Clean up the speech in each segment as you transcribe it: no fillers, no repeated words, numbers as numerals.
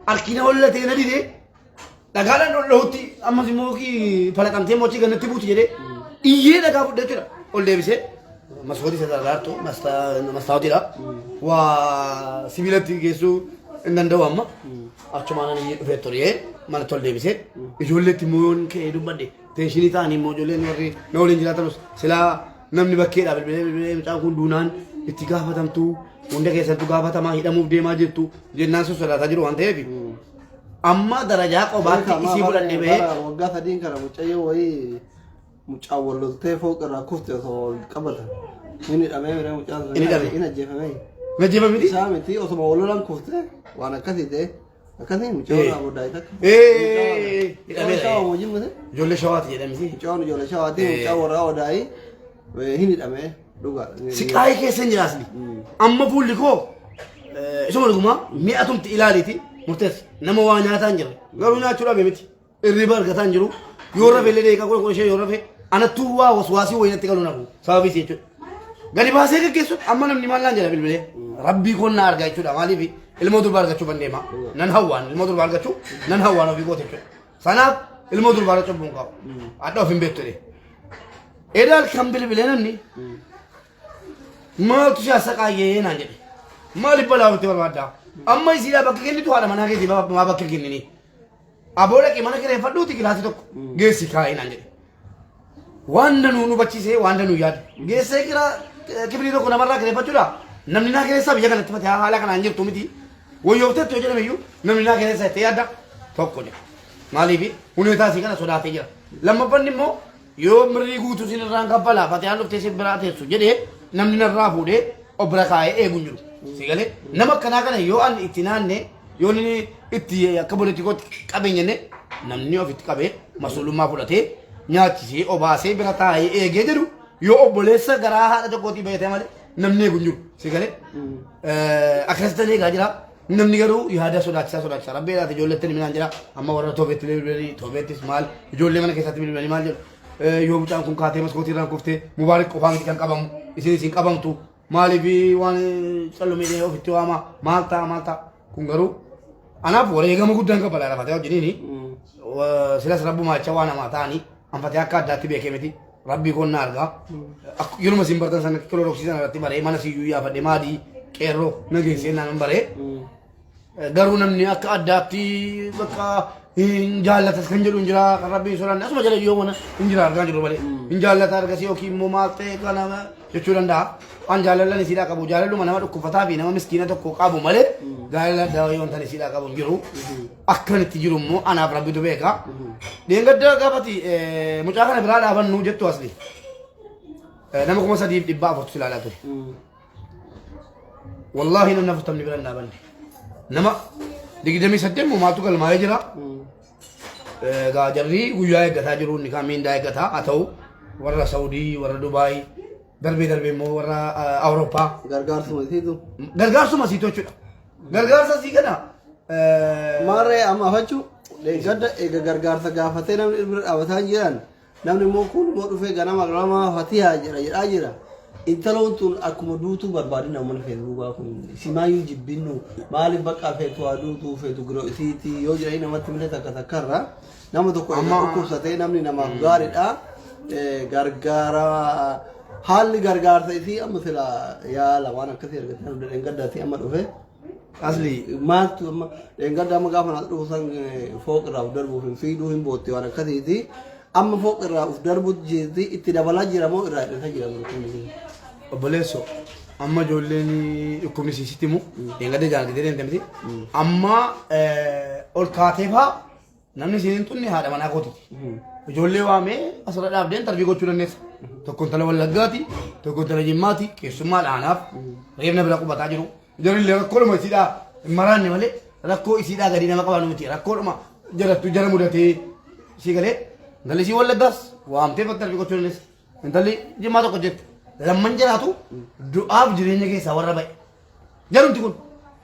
Harki na hollatee na didee dhagaadhaan ol dhahutti ammas immoo falaqamtee mochii gannatti buuti jedhee iyyee dhagaa fudhee jechuudha. Ol deebisee maskootii isa gargaartu mastaawotiidha. Waa sibiilatti geessuu hin danda'u amma. Achumaan ani iyyee dhufee ture manatti ol deebisee ijoolleetti immoo yoon ka'ee dubbadhe teenshinii ta'anii immoo ijoolleen warri na waliin jiraatanus silaa namni bakkeedhaa bilbilee bilbilee mucaan kun duunaan itti gaafatamtu hunda keessattu gaafatamaa hidhamuuf deemaa jirtu jennaan sun sodaataa jiru waan ta'eef amma darajaa qobaatti isii fudhadhee bahee Bara waggaa sadiin kana mucayyoo wayii mucaa wal loltee fooq irraa kufte osoo wal qabatan. Inni hidhamee miree mucaan sun. Inni hidhame. Inni ajjeefame. Najjeefa miti. Isaa miti osuma wal lolan kufte waan akkasii ta'e. Akkasii mucaa irraa booddaa takka. Hidhameera. Shawaa wajjin miti. Ijoollee shawaati jedhamti. Mucaan ijoollee shawaati mucaa warraa odaayii hin hidhamee dhugaa. Siqaayii keessa hin jiraasni. Amma fuulli koo isuma dhugumaa mi'a tumti ilaaliiti murteessa. Nama waa nyaataa hin jirre. Garuu nyaachuu dhabe miti. Irriba argataa hin jiru. Yoo rafe illee daqiiqaa kudha kudha shan yoo rafe anattuu waa waswaasii wayii natti galu nafu sababii isii jechuudha. Gadi baasee gaggeessu amma namni maal naan jedha bilbilee rabbii koon na argaa jechuudha maaliif ilmoo durbaa argachuu ban deema nan hawwaan ilmoo durbaa argachuu nan hawwaan ofii kooti jechuudha. Sanaaf ilmoo durbaa irra cubbuun qabu. Hadha of hin beektu jedhee. Edaal kan bilbilee namni maaltu si asaqaayyee naan jedhe. Maaliif balaa ofitti barbaaddaa? Amma isiidhaa bakka kennitu haadha manaa keetii maa bakka kennini? Aboo dhaqi mana kireeffadhuuti kilaasii tokko geessi kaa'ee naan jedhe. Waan danuu nu hubachiisee waan danuu yaade. Geessee kira kifilii tokko namarraa kireeffachuudha. Namni naa kireessaa biyya kanatti fatee haala kanaan jirtu miti. Wayyoofteetti yoo jedhame iyyuu namni naa kireessaa jettee yaadda tokko jedha. Maaliif huneetaa isii kana sodaatee jira. Lammaffaan immoo yoo mirrii guutuu sin irraan kaffalaa fatiyaan dhuftee sin biraa teessu jedhee namni narraa fuudhee of bira kaa'ee eegu hin jiru. Si galee nama akkanaa kana yoo ani itti naanne yoo inni itti akka politikootti qabeenya jenne namni ofitti qabee masuulummaa fudhatee nyaachisee obaasee bira taa'ee eegee jedhu yoo obboleessa garaa haadha tokkootii bahee malee namni eegu hin jiru. Si galee akkasitti eegaa jira. Namni garuu yaada sodaachisaa sodaachisaa rabbi jedhaati ijoolleetti minaan jira amma warra toobeetti bilbilanii toobeettis maal ijoollee mana keessatti bilbilanii maal jedhu yoo mucaan kun kaatee maskootii irraan kuftee mubaarik qofaa miti kan qabamu isin isin qabamtu maaliif waan callumee ofitti waama maal ta'a maal ta'a kun garuu anaaf wareegama guddaan kaffala lafatee wajjiniini silas rabbumaa jecha waan hamaa ta'anii anfatee akka addaatti beekee miti rabbii koon na argaa yeruma isin bartan sana kiloroksii sana irratti baree mana siyyuu yaafadhe maadii qeerroo na geessee naan baree Garuu namni akka addaatti bakka hin jaallatas kan jedhu hin jira kan rabbiin hin sodaanne asuma jala yoo mana hin jira argaa jiru malee hin jaallata argasii yookiin immoo maal ta'e kana jechuu danda'a. An jaalalan isiidhaa qabu jaalaluma nama dhukkubfataa fi nama miskiina tokko qabu malee jaalala addaa wayii wanta isiidhaa qabu hin jiru. Akkan itti jiru immoo anaaf rabbitu beeka. Dheengadda gaafati mucaa kana biraa dhaabannu jettu asli. Nama 3400 ilaalaa ture. Wallaahi namni afurtamni bira hin dhaabanne. Nama 28 moo maaltu galmaa'ee jira. Egaa jarri guyyaa eeggataa jiru inni kaan miindaa eeggataa haa ta'u warra Saudii warra Dubaay darbee darbee immoo warra Awurooppaa. Gargaarsuma isiitu. Gargaarsuma isiitu jechuudha. Gargaarsa isii kana Maarree amma afachuu gadda eega gargaarsa gaafatee namni bira dhaabataa jiran Namni immoo kun immoo dhufee ganama ganama fatihaa jedha jedhaa jira. Intaloon tun akkuma duutuu barbaadina mana feesbuukaa kun simaayyuu jibbinnu maaliif bakka feetu haa duutuu feetu giroo isiitii yoo jedhanii namatti malee takka takkarra nama tokko eega dhukkubsatee namni namaaf gaariidha. Gargaara haalli gargaarsa isii amma sila yaala waan akkasii argatee dheengaddaatti amma dhufe. Asli Maaltu amma dheengadda amma gaafa naas dhufu san fooq irraa of darbuuf hin fiiduu hin bootti waan akkasiiti. Amma fooq irraa of darbu jirti itti dabalaa jira moo irraa hir'isa jira dhukkubni? Obboleesso amma ijoolleen dhukkubni siisitti himu dheengadda ijaan argitee deemte miti. Amma ol kaatee faa Namni isiin hin xunne haadha manaa kootiti. Ijoollee waamee asirra dhaabdeen tarbii gochuu dandeessa. Tokko intala Wallaggaati, tokko intala Jimmaati, keessummaa dhaanaaf reefna bira qubataa jiru. Jarillee rakkoodhuma isiidhaa hin maraanne malee rakkoo isiidhaa gadi nama qaban miti. Rakkoodhuma jarattu jara mudatee isii galee intalli isii Wallaggaas waamtee bakka tarbii gochuu dandeessa. Intalli Jimmaa tokko jette lamman jiraatu du'aaf jireenya keessaa warra ba'e. Jarumti kun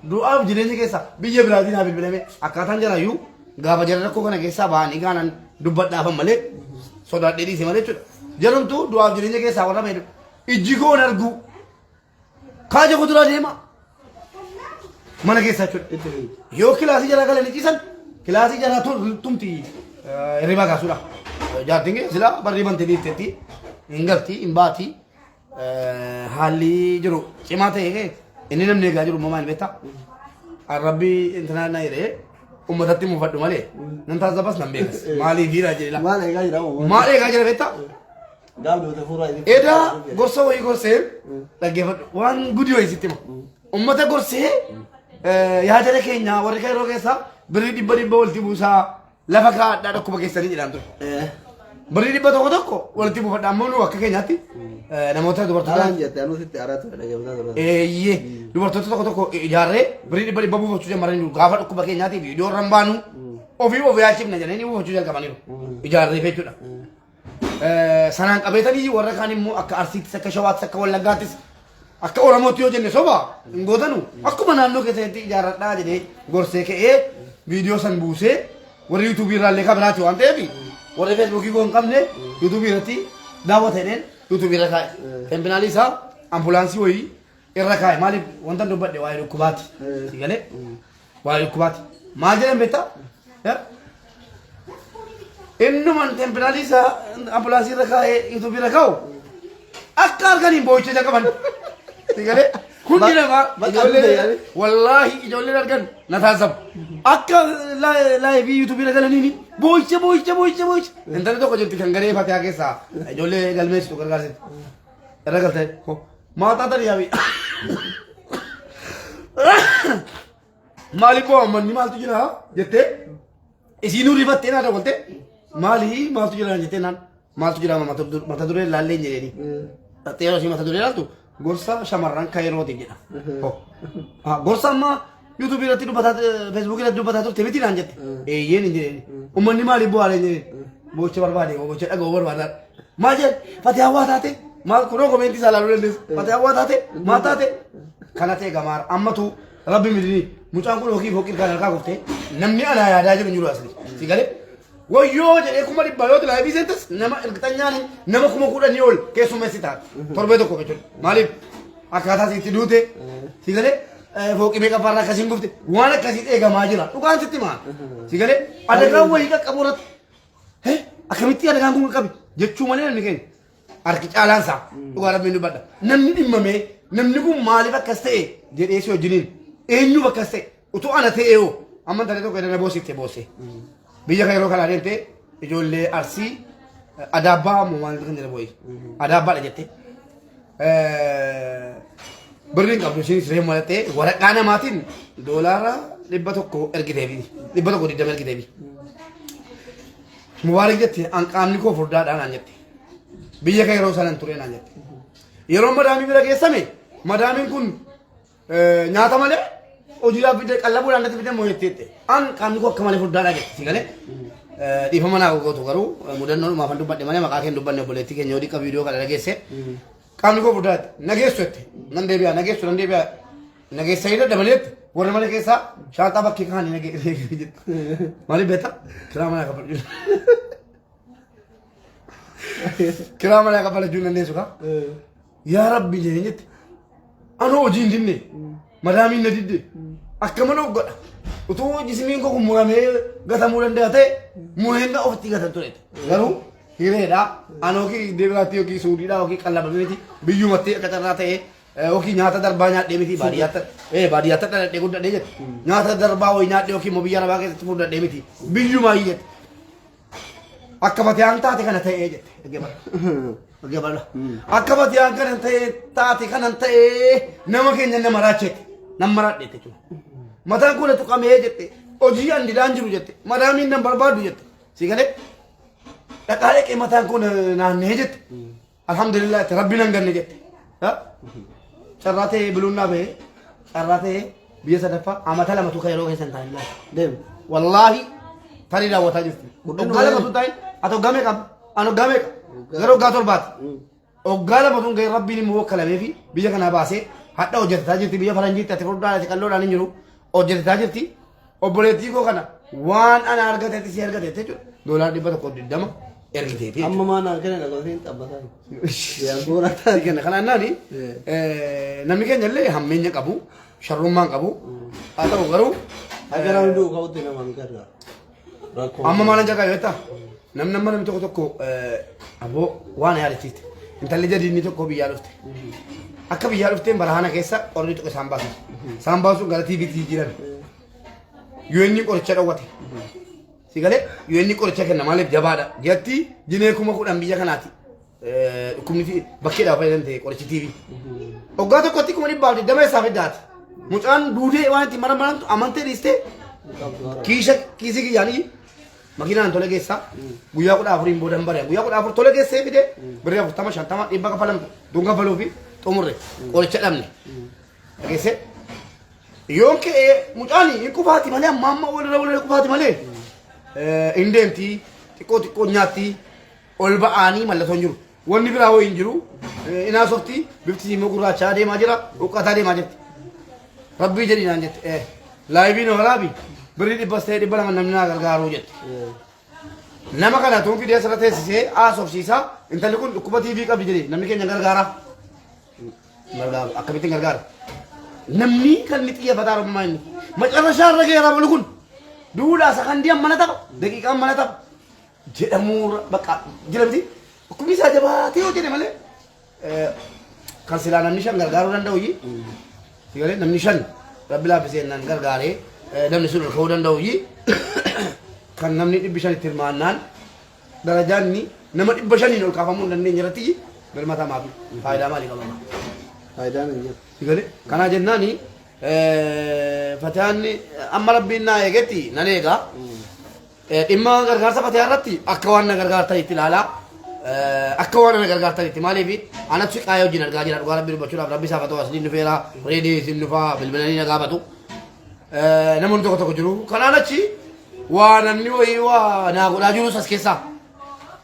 du'aaf jireenya keessa biyya biraatiin haa bilbilame akkaataan jaraayyuu gaafa jara rakkoo kana keessaa ba'anii kaanan dubbadhaafan malee sodaadhee dhiise malee jechuudha. Jarumtu du'aaf jireenya keessaa warra ba'e ijji koon arguu kaaja kuduraa deema. Mana keessa jechuudha. Itti fiigi. Yoo kilaasii jala galanii ciisan kilaasii jala tumti hirribaa kaasuudha. Jaartiin kee silaa barrii bantee dhiifteetti hin galti hin baati. Haalli jiru cimaa ta'e inni namni eegaa jiru maal beektaa? Rabbi intinaa na jedhee uummatatti mufadhu malee nan taasisabas nan beekas. Maaliif hiiraa jedhee Maal eegaa jira moo? Maal eegaa jira beektaa? Gaaf duute fuuraa itti. Edaa gorsa wayii gorsee dhaggeeffadhu waan gudii wayii sitti hima. Uummata gorsee yaadala keenya warri kairoo keessaa birrii dhibba dhibba walitti buusaa lafa kaa'adhaa dhukkuba keessanii jedhaan ture. Birrii 100 tokko walitti buufadha ammoo nu akka keenyaatti namoota dubartoota Alaan jette anuu sitti aaraa ture dhaggeeffataa ture. Eeyyee dubartoota tokko tokko ijaarree birrii dhibba dhibba buufachuu jalqabaniiru gaafa dhukkuba keenyaatiif iddoo irra hin baanu ofii of yaachifna jedhanii buufachuu jalqabaniiru ijaarree jechuudha. Sanaan qabeetanii warra kaan immoo akka Arsiittis akka Shawaattis akka Wallaggaattis akka Oromootti yoo jenne soba hin gootanu akkuma naannoo keessanitti ijaarradhaa jedhee gorsee ka'ee viidiyoo san buusee warri yuutuubii irraallee kan biraati waan ta'eef warri feesbuukii koo hin qabne yuutuubii irratti daawwata jedheen yuutuubii irra kaa'e. Tembinaalii isaa ambulaansii wayii irra kaa'e maaliif wanta dubbadhe waa'ee dhukkubaati. Si galee waa'ee dhukkubaati. Maal jedhan beektaa? Innuman tembinaalii isaa ambulaansii irra kaa'ee yuutuubii irra kaa'u akka arganiin boo'icha ija qaban. Si galee hundi namaa Bakka ijoolleen adda wallaahi ijoolleen argan na taasisamu. Akka laayivii yuutuubii irra galaniini boo'icha boo'icha boo'icha boo'icha. Intalli tokko jirti kan garee fatihaa keessaa ijoollee galmeessitu gargaarsitu. Irra galtee maataa tarii yaabii. Maaliif boo'a manni maaltu jira jettee isiinuu rifattee naa dawwalte maali maaltu jira jettee naan maaltu jira mata duree laallee hin jedheeni. Dhattee yeroo ishii mata duree laaltu gorsa shamarran kairootiif jedha. Gorsa amma yuutuubii irratti dubbataa feesbuukii irratti dubbataa turte miti naan jette. Eeyyeen hin jedheeni. Uummanni maaliif bu'aalee hin jedheeni. Boocha barbaade boocha dhaga'uu barbaada. Maal jedhe fatee hawwaa taate maal kunoo komeentii isaa ilaaluu dandeessu. Fatee hawwaa taate maal taate kana ta'e gamaara ammatu rabbi midini mucaan kun yookiin fooqii kan harkaa kuftee namni anaa yaadaa jiru hin jiru asli. Si galee wayyoo jedhee 100,000 yoo tilaa seentas nama irgixanyaan nama 10,000 ol keessummeessi taate torbee tokko jechuudha. Maaliif akkaataa sitti duute si galee fooqii meeqa farra akkasiin gufte waan akkasii eegamaa jira dhugaan sitti maa si galee adagaan wayii qaqqabu irratti Hee akkamitti adagaan kun qaqqabe jechuu malee namni keenya harki caalaan isaa dhugaa rabbiin dubbadha. Namni dhimmamee namni kun maaliif akkas ta'e jedhee si wajjiniin eenyuuf akkas ta'e utuu ana ta'ee hoo amma intalli tokko edana boosifte boosse. Biyya kan yeroo kanaa deemtee ijoollee Arsii adaabbaa moo maal kan jedhamu wayii adaabbaadha jette. Birriin qabdu isheen siree malattee waraqaa namaatiin doolaara 100 ergiteefi 120 ergiteefi. Mubaarak jette an qaamni koo furdaadhaa naan jette. Biyya kan yeroo sanan ture naan jette. Yeroo madaamii bira geessame madaamiin kun Nyaata malee hojiidhaaf fidee qallabuudhaan natti fidee moo jetteette. An qaamni koo akka malee furdaadhaa jette si galee. Dhiifama naa gootu garuu mudannoo dhumaaf an dubbadhe malee maqaa kee hin dubbanne obboleettii keenya yoo dhiqqa viidiyoo kana dhageesse. Qaamni koo furdaa jette. Nageessu jette. Nan deebi'a nageessu nan deebi'a. Nageessanii dadhabanii jette. Warri mana keessaa shaanxaa bakkee kaanii nageesse jette. Maaliif beektaa? Kiraa manaa kaffaluu. Kiraa manaa kaffalachuu hin dandeessu kaa. Yaa Rabbi jedhee jette. Anoo hojii hin dinne. Madaamiin na didde. Akka mana of godha. Utuu jismiin koo kun muramee gatamuu danda'a ta'e mureen ofitti gatan ture. Garuu hireedha. Ani yookiin iddoo biraatti yookiin suudiidha yookiin qallabamee miti biyyumatti akka carraa ta'e yookiin nyaata darbaa nyaadhee miti baadiyyaatti baadiyyaatti dhaladhee guddadhee jette. Nyaata darbaa wayii nyaadhee yookiin immoo biyya arabaa keessatti furdadhee miti biyyumaa jette. Akka fatiyaan taate kana ta'ee jette. Dhaggeeffadhu. Dhaggeeffadhu. Akka fatiyaan kana ta'ee taate kana ta'ee nama keenya nama raacheette. Nama maraadhe jette jechuudha. Mataan kun tuqamee jette. Hojii an didaan jiru jette. Madaamiin nan barbaadu jette. Si galee? Dhaqaa dhaqee mataan kun naannee jette. Alhamdulillah jette rabbi nan ganne jette. Carraa ta'ee biluun naa bahee carraa ta'ee biyya sadaffaa amata lamatu kan yeroo keessa hin taa'in laata. Deem. Wallaahi tarii daawwataa jirti. Guddina Waggaa lamatu hin taa'in ati waggaa meeqa? Ani waggaa meeqa? Gara waggaa torbaati. Waggaa lamatu hin ga'in rabbiin immoo wakkalamee fi biyya kanaa baasee hadha hojjetataa jirti biyya faranjiitti ati furdaadha ati qalloodhaan hin jiru hojjetataa jirti. Obboleettii koo kana waan ana argatetti si argate jechuudha. Doolaara 120 ergiteefi. Amma maa naa kenna dhaqotiin xabbataa. Diyaaspoora Kenna kanaan naani namni keenya illee hammeenya qabu. Sharrummaan qabu. Haa ta'u garuu Haga namni du'u ka'utti nama hin gargaaru. Rakkoo. Amma maalan jalqabe beektaa? Namni amma namni tokko tokko aboo waan yaadachiiste. Intalli jadiinni tokko biyyaa dhufte. Akka biyyaa dhufteen barahaana keessa qorri tokko isaan baasu. Isaan baasuun gara TVtti jijjiirame. UN qoricha dhowwate. Si galee UN qoricha kenna maaliif jabaadha. Ji'atti jinee 10,000 biyya kanaati. Dhukkubni fi bakkeedhaa fayyadamte qorichi TV. Waggaa tokkotti 120,000 isaa fiddaati. Mucaan duudee waan itti maramaramtu amantee dhiistee kiisha kiisii kiyyaanii makiinaan tole geessaa guyyaa 14n booda hin bare guyyaa 14 tole geessee fide birrii 40 50 dhibba kafalamtu duun kafaluu fi xumurre qoricha dhabne. Dhageessee yoon ka'ee mucaan hin qufaati malee amma amma walirra walirra qufaati malee hin deemti xiqqoo xiqqoo nyaatti ol ba'aanii mallattoon jiru. Wanni biraa hoo hin jiru. Inaasofti bifti immoo gurraachaa deemaa jira huqqataa deemaa jirti. Rabbii jedhi naan jette. Laayiviin waraabi birrii dhibbas ta'e 200 namni naa gargaaruu jette. Nama kana tuun fidee asirra teessisee haasofsiisaa intalli kun dhukkuba TV qabdi jedhee namni keenya gargaara. Gargaaru akkamittiin gargaara? Namni kan inni xiyyeeffataa Oromummaa inni. Macarrashaa irra ga'eera bolu kun. Duudhaa sakandii mana tapha daqiiqaan mana tapha. Jedhamuurra bakka jira miti. Dhukkubni isaa jabaatee yoo jedhe malee kan silaa namni shan gargaaruu danda'u yi. Sigalee namni shan rabbi laaffisee nan gargaaree namni sun ol ka'uu danda'u yi. Kan namni 500 itti hirmaannaan darajaan inni nama 500n ol kaafamuu hin dandeenye irratti birmatamaa fi faayidaa maalii qaba? Faayidaan hin jiru. Sigalee kanaa jennaani fatiyaan amma rabbiin naa eegetti nan eega. Dhimma gargaarsa fatiyaa irratti akka waan na gargaartanitti ilaalaa. Akka waan na gargaartanitti maaliif anatu siqaayee wajjin argaa jira dhugaa rabbii dubbachuudhaaf rabbi isaa fatoo asliin dhufeera reedii isin dhufaa bilbilanii na gaafatu. Namoonni tokko tokko jiru. Kanaan achi waa namni wayii waa naa godhaa jirus as keessaa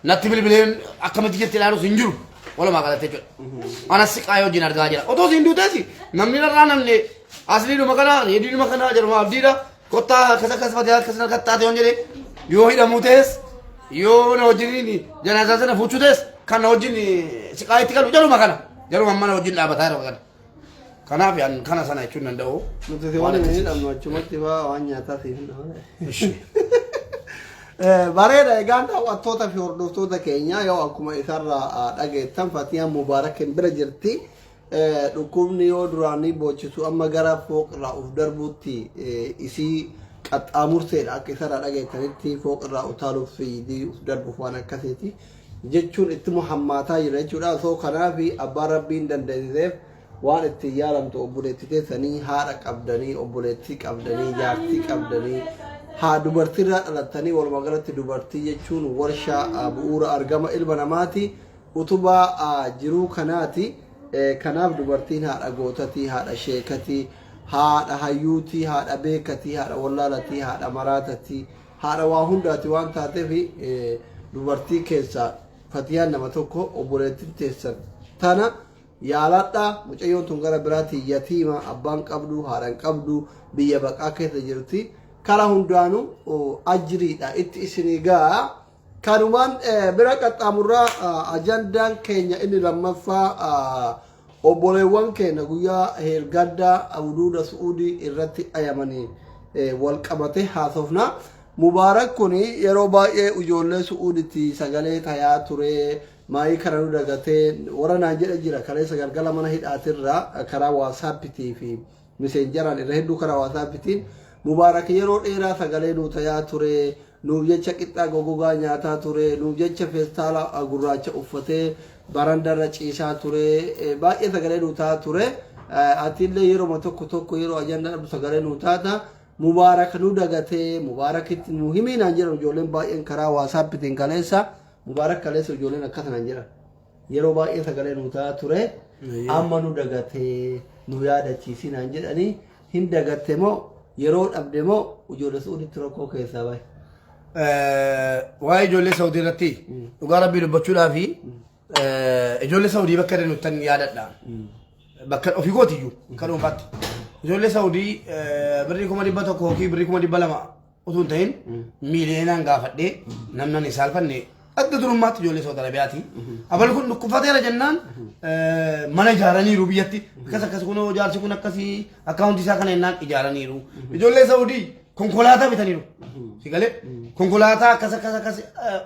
natti bilbileen akkamitti jirti ilaalus hin jiru. Walumaa galatti jechuudha. Anas siqaayee wajjin argaa jira. Otoo siin duutees namni narraa namni asliidhuma kana reediidhuma kana jedhuma abdiidha. Kottaa akkas akkas fatee akkas akkas taate yoon jedhe yoo hidhamuu ta'es yoo na wajjin janaazaa sana fuuchuu ta'es kan na wajjin siqaa itti galu jaluma kana jaluma amma na wajjin dhaabataa yeroo kana. Kanaaf an kana sana jechuun danda'u. Nuti si waliin hin hidhamnu achumatti fa'aa waan nyaataa siif hin Ishi. Bareeda egaan daawwattoota fi hordoftoota keenya yoo akkuma isarraa dhageettan Fatiyaan Mubaarakin bira jirti. Dhukkubni yoo duraanii boochisu amma gara fooqirraa uf darbuutti isii qaxxaamurseedha akka isarraa dhageettanitti fooqirraa utaaluuf fiigdii uf darbuuf waan akkasiiti jechuun itti hammaataa jira jechuudha. Osoo kanaaf abbaan rabbiin dandeessiseef waan ittiin yaalamtu obboleettii teessanii haadha qabdanii obboleettii qabdanii jaartii qabdanii haa dubartiirraa dhalattanii walumaa galatti dubartii jechuun warshaa bu'uura argama ilma namaati. Utubaa jiruu kanaati. Kanaaf dubartiin haadha gootatii, haadha sheekatii, haadha hayyuutii, haadha beekatii, haadha wallaalatii, haadha maraatatii, haadha waa hundaati waan taateef dubartii keessaa Fatiyaan nama tokko obboleettiin teessan tana yaaladha. Mucayyoon tun gara biraatiin yatiima abbaan qabdu, haadha hin qabdu, biyya baqaa keessa jirti. Karaa hundaanuu ajriidha itti isinii ga'a. Kanumaan bira qaxxaamurraa ajandaan keenya inni lammaffaa obboleewwan keenya guyyaa heelgaddaa huduuda Su'uudii irratti dhayamanii wal qabate haasofna. Mubaarak kun yeroo baay'ee ijoollee Su'uuditti sagalee tayaa ture maayii kana nu dagatee warra naan jedhe jira kaleessa galgala mana hidhaatirraa karaa waasaappitii fi miseenjaraan irra hedduu karaa waasaappitiin Mubaarak yeroo dheeraa sagalee nuu tayaa ture Nuuf jecha qixxaa goggogaa nyaataa ture, nuuf jecha feestaala gurraacha uffatee barandarra ciisaa ture, baay'ee sagalee nuu ta'a ture. Atillee yeroma tokko tokko yeroo ajandaa dhabdu sagalee nuu taata. Mubaarak nu dagatee, Mubaarakitti nu himii naan jedhan ijoolleen baay'een karaa waasaappitiin kaleessa. Mubaarak kaleessa ijoolleen akkas naan jedhan. Yeroo baay'ee sagalee nuu ta'a ture. Amma nu dagatee nu yaadachiisii naan jedhanii Hin dagatte moo yeroo dhabde moo ijoollee Su'uuditti rakkoo keessaa bahe? Waa'ee ijoollee Saudii irratti dhugaa rabbii dubbachuudhaa fi ijoollee Saudii bakka danuttan yaadadha. Bakka ofii kootiyyuu kan dhuunfaatti. Ijoollee Saudii birrii 100,000 yookiin birrii 200,000 utuu hin ta'in miiliyoonaan gaafadhee namni ani saalfanne Adda durummaatti ijoollee Saudi Arabiyaati. Aballi kun dhukkufateera jennaan mana ijaaraniiru biyyatti. Akkas akkas kunoo jaarsi kun akkasii akkaawuntii isaa kana jennaan ijaaraniiru. Ijoollee Saudii konkolaataa bitaniiru. Si galee konkolaataa akkas akkas akkas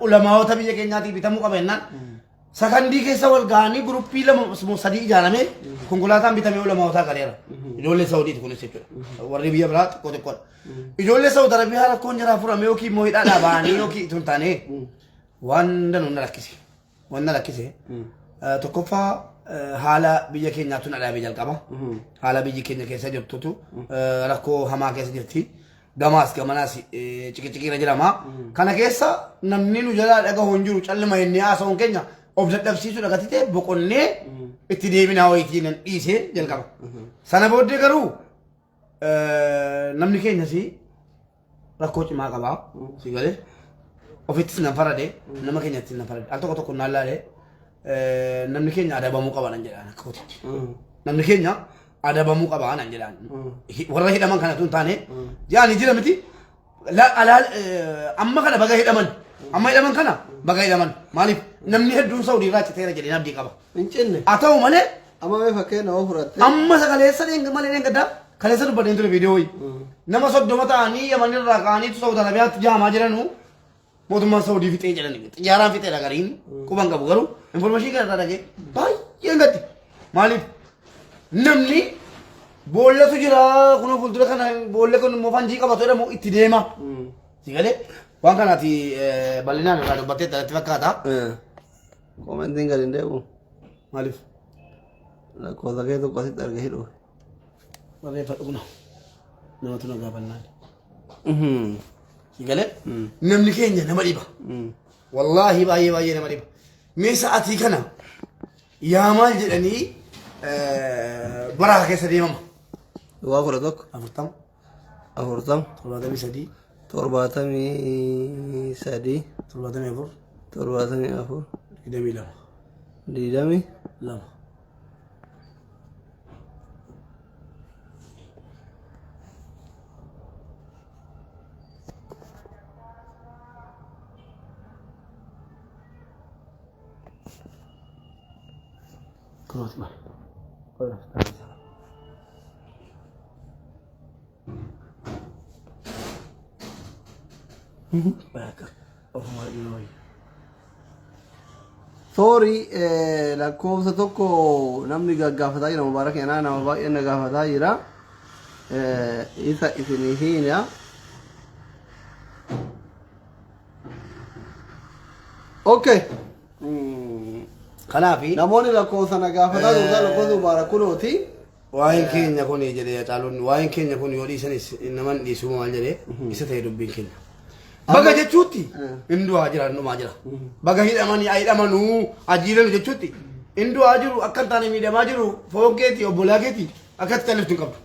ulamaawota biyya keenyaatii bitamuu qaba jennaan. Sakandii keessa wal ga'anii guruppii lama moo sadii ijaaramee konkolaataan bitamee ulamaawotaa galeera. Ijoollee Saudiiti kunis jechuudha. Warri biyya biraa xiqqoo xiqqoodha. Ijoollee Saudi Arabiyaa rakkoon jaraa furame yookiin immoo hidhaadhaa ba'anii yookiin itoo hin taane waan danuu na rakkise. Waan na rakkise. Tokkoffaa haala biyya keenyaatu na dhaabee jalqaba. Haala biyyi keenya keessa jirtutu rakkoo hamaa keessa jirti. Gamaas gamanaas ciqiciqiirra jirama. Kana keessa namni nu jalaa dhagahu hin jiru calluma inni haasa'uun keenya of dadhabsiisuu dhagatti ta'e boqonnee itti deebinaa wayitii nan dhiisee jalqaba. Sana booddee garuu namni keenyas rakkoo cimaa qaba. Si galee ofittis nan farade nama keenyattis nan farade al tokko tokko naan laalee namni keenya adabamuu qaba nan jedhaan akka kootitti. Namni keenya adabamuu qaba nan jedhaan. Warra hidhaman kana tun taane jaani jira miti. Alaal amma kana baga hidhaman. Amma hidhaman kana baga hidhaman. Maaliif namni hedduun Saudii irraa citeera jedhee abdii qaba. Hin cinne. Haa ta'u malee Amma mee fakkeenya yoo fudhatte. Amma isa kaleessa dheenga malee dheengaddaa kaleessa dubbadheen ture viidiyoo wayii. Nama 30 ta'anii Yaman irraa ka'aniitu Saudi Arabiyaatti jaamaa jiranu mootummaan Saudii fixee jedhani. Xiyyaaraan fixeedha gariin quban qabu garuu information kana irraa dhagee baay'een gaddi. Maaliif namni boollatu jira kunoo fuuldura kana boolla kun immoo fanjii qabatu jedhamu itti deema. Si galee waan kanaati bal'inaan irraa dubbattee natti fakkaata. Koomentiin gadi hin deebi'u. Maaliif? Lakkoofsa kee tokko asitti arga hidhu. Barreeffadhu kuna. Namatu na gaafannaan. Si galee? Namni keenya nama dhiba. Wallaahi baay'ee baay'ee nama dhiba. Mee sa'aatii kana yaa maal jedhanii baraha keessa deemama. Duwwaa 11. 40. 40. 73. 73. 74. 74. 22. 22. Kunooti maal? Bakka ofuma dhiyoo. Sorry lakkoofsa tokko namni gaggaafataa jira Mubaarak Yanaa nama baay'ee na gaafataa jira. Isa isinii hiina. Okay. Kanaafi Namoonni lakkoofsa na gaafataa turtan lakkoofsa Mubaarak kunooti. Waa'een keenya kun jedhee Hacaaluun waa'een keenya kun yoo dhiisanis nama hin dhiisuu maal jedhee isa ta'e dubbiin keenya. Baga jechuutti hin du'aa jira hin dhumaa jira. Baga hidhamanii haa hidhamanuu ajiiranu jechuutti hin du'aa jiru akka hin taane miidhamaa jiru foon keetii obbolaa keetii akkatti calliftu hin qabdu.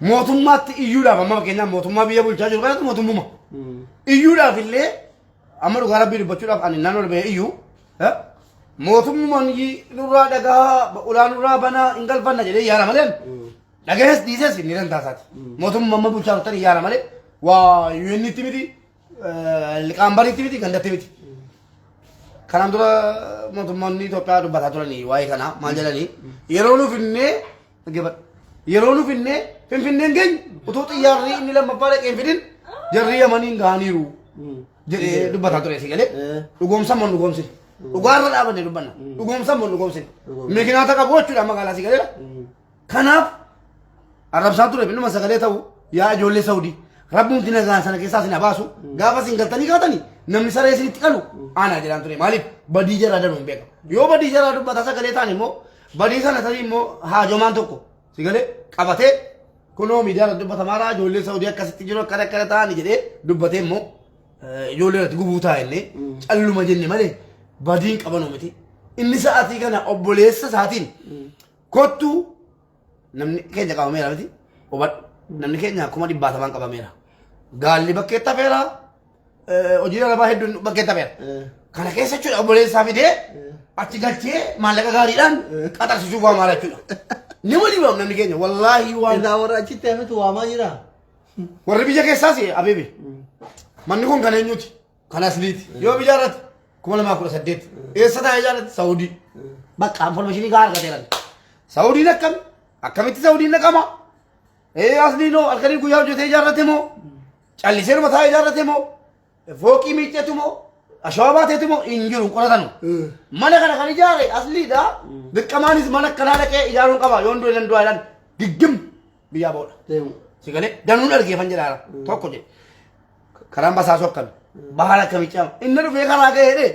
Mootummaatti iyyuudhaaf amma fakkeenyaaf mootummaa biyya bulchaa jiru kanatti mootummuma. Iyyuudhaaf illee Amma dhugaa rabbii dubbachuudhaaf ani nan ol ba'e iyyuu mootummaan nurraa dhagaa ulaa nurraa banaa hin galfanna jedhee yaala malee dhagahees dhiisees inni dantaa isaati. Mootummaa amma bulchaa turtan yaala malee waa UN'tti miti liqaambariitti miti gandatti miti. Kanaan dura mootummoonni Itoophiyaa dubbataa turanii waa'ee kanaa maal jedhanii yeroo nuuf innee Dhaggeeffadhu. Yeroo nu finnee Finfinneen geenyu utuu xiyyaarri inni lammaffaa dhaqee hin fidin jarri Yamaniin gahaniiru jedhee dubbataa ture si galee. Dhugoomsa moo hin dhugoomsine? Dhugaarra dhaabanne dubbanna. Dhugoomsa moo hin dhugoomsine? Mikinaata qabu jechuudha magaalaa si galeera. Kanaaf arrabsaa ture innuma sagalee ta'u yaa ijoollee Saudii rabbumti nagaan sana keessaa isin habaasu gaafa isin galtanii kaatanii namni saree isinitti qalu aanaa jedhaan ture maaliif badii jaraa danuu hin beekamu yoo badii jaraa dubbataa sagalee ta'an immoo Badii sana tarii immoo haajomaan tokko si galee qabatee kunoo miidiyaa irratti dubbatamaadha ijoollee Saudii akkasitti jiru akkana akkana ta'ani jedhee dubbatee immoo ijoollee irratti gubuu ta'a jennee calluma jenne malee badiin qabanu miti. Inni sa'aatii kana obboleessa isaatiin kottuu namni keenya qabameera miti hubadhu namni keenya kuma dhibbaatamaan qabameera. Gaalli bakkeetti hafeera hojii arabaa hedduun bakkeetti hafeera. Kana keessa jechuudha obboleessaa fidee achi galchee maallaqa gaariidhaan qaxarsiisuuf waa maal jechuudha. Nama dhibaam namni keenya wallaahi waan Isaa warra achitti hafetu waamaa jira. warri biyya keessaas abeebe manni kun kan eenyuti? Kan asliiti. Yoo ijaarrate 2018. Eessa taa'ee ijaarrate? Saawudii. Bakka information gahaa argateeran. Saawudiin akkami? Akkamitti Saawudiin naqama? Ee asliin hoo halkanii guyyaa hojjetee ijaarrate moo? Callisee dhuma taa'ee ijaarrate moo? Fooqii miiccetu moo? Ashawaa baateetu moo? Hin jiru hin qoratanu. Mana kana kan ijaare asliidha. Dirqamaanis mana akkanaa dhaqee ijaaruun qaba. Yoon du'e nan du'a jedhan giggim biyyaa booda. Deemu. Si galee danuun argeefan jedhaara. Tokko jedhe. Karaan basaasoo akkami? Bahala akkamii ce'ama? Inni dhufee karaa ga'ee jedhee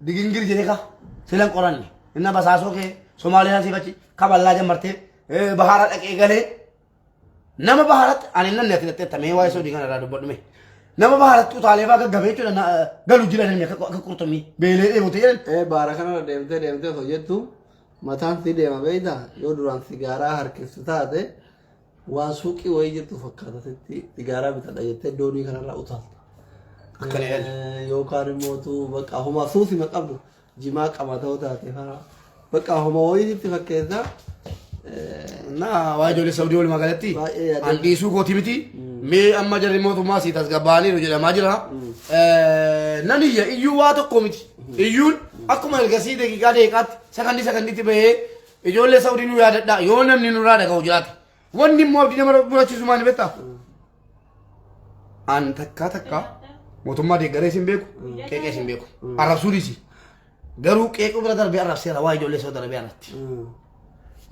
digingir jedhee ka silan qoranne. Inni basaasoo kee Somaaliyaa siif achi kaballaa jammartee bahara dhaqee galee nama baharatti ani nan ati dhattee mee waa'ee soodii kana irraa dubbadhu mee. Nama baharatti utaalee fa'aa gaggabee jechuudha galu jira namni akka qurxummii beelee dheebotee jedhan. Baara kanarra deemtee deemtee osoo jettu mataan si deema beektaa yoo duraan sigaaraa harkistu taate waan suuqii wayii jirtu fakkaata sitti sigaaraa bitadha jettee doonii kanarraa utaalta. Akkana jedhan. Yookaan immoo tu bakka homaa suusima qabdu jimaa qaba ta'uu taate fara bakka homaa wayii sitti fakkeessa. Na waa ijoollee Saudii walumaa galatti Baay'ee yaadee. an dhiisuu kooti miti. Mee amma jarri mootummaa sii tasgabbaa'aniiru jedhamaa jira. Nan iyya iyyuu waa tokko miti. Iyyuun akkuma ergasii daqiiqaa daqiiqaatti sakandii sakandiitti bahee ijoollee Saudii nu yaadadha yoo namni nurraa dhaga'u jiraate. Wanni immoo abdii nama murachiisu maali beektaa? An takkaa takkaa mootummaa deeggaree hin beeku qeeqees hin beeku. Arrabsuu dhiisi. Garuu qeequu bira darbee arrabseera waa ijoollee Saudi Arabiyaa irratti.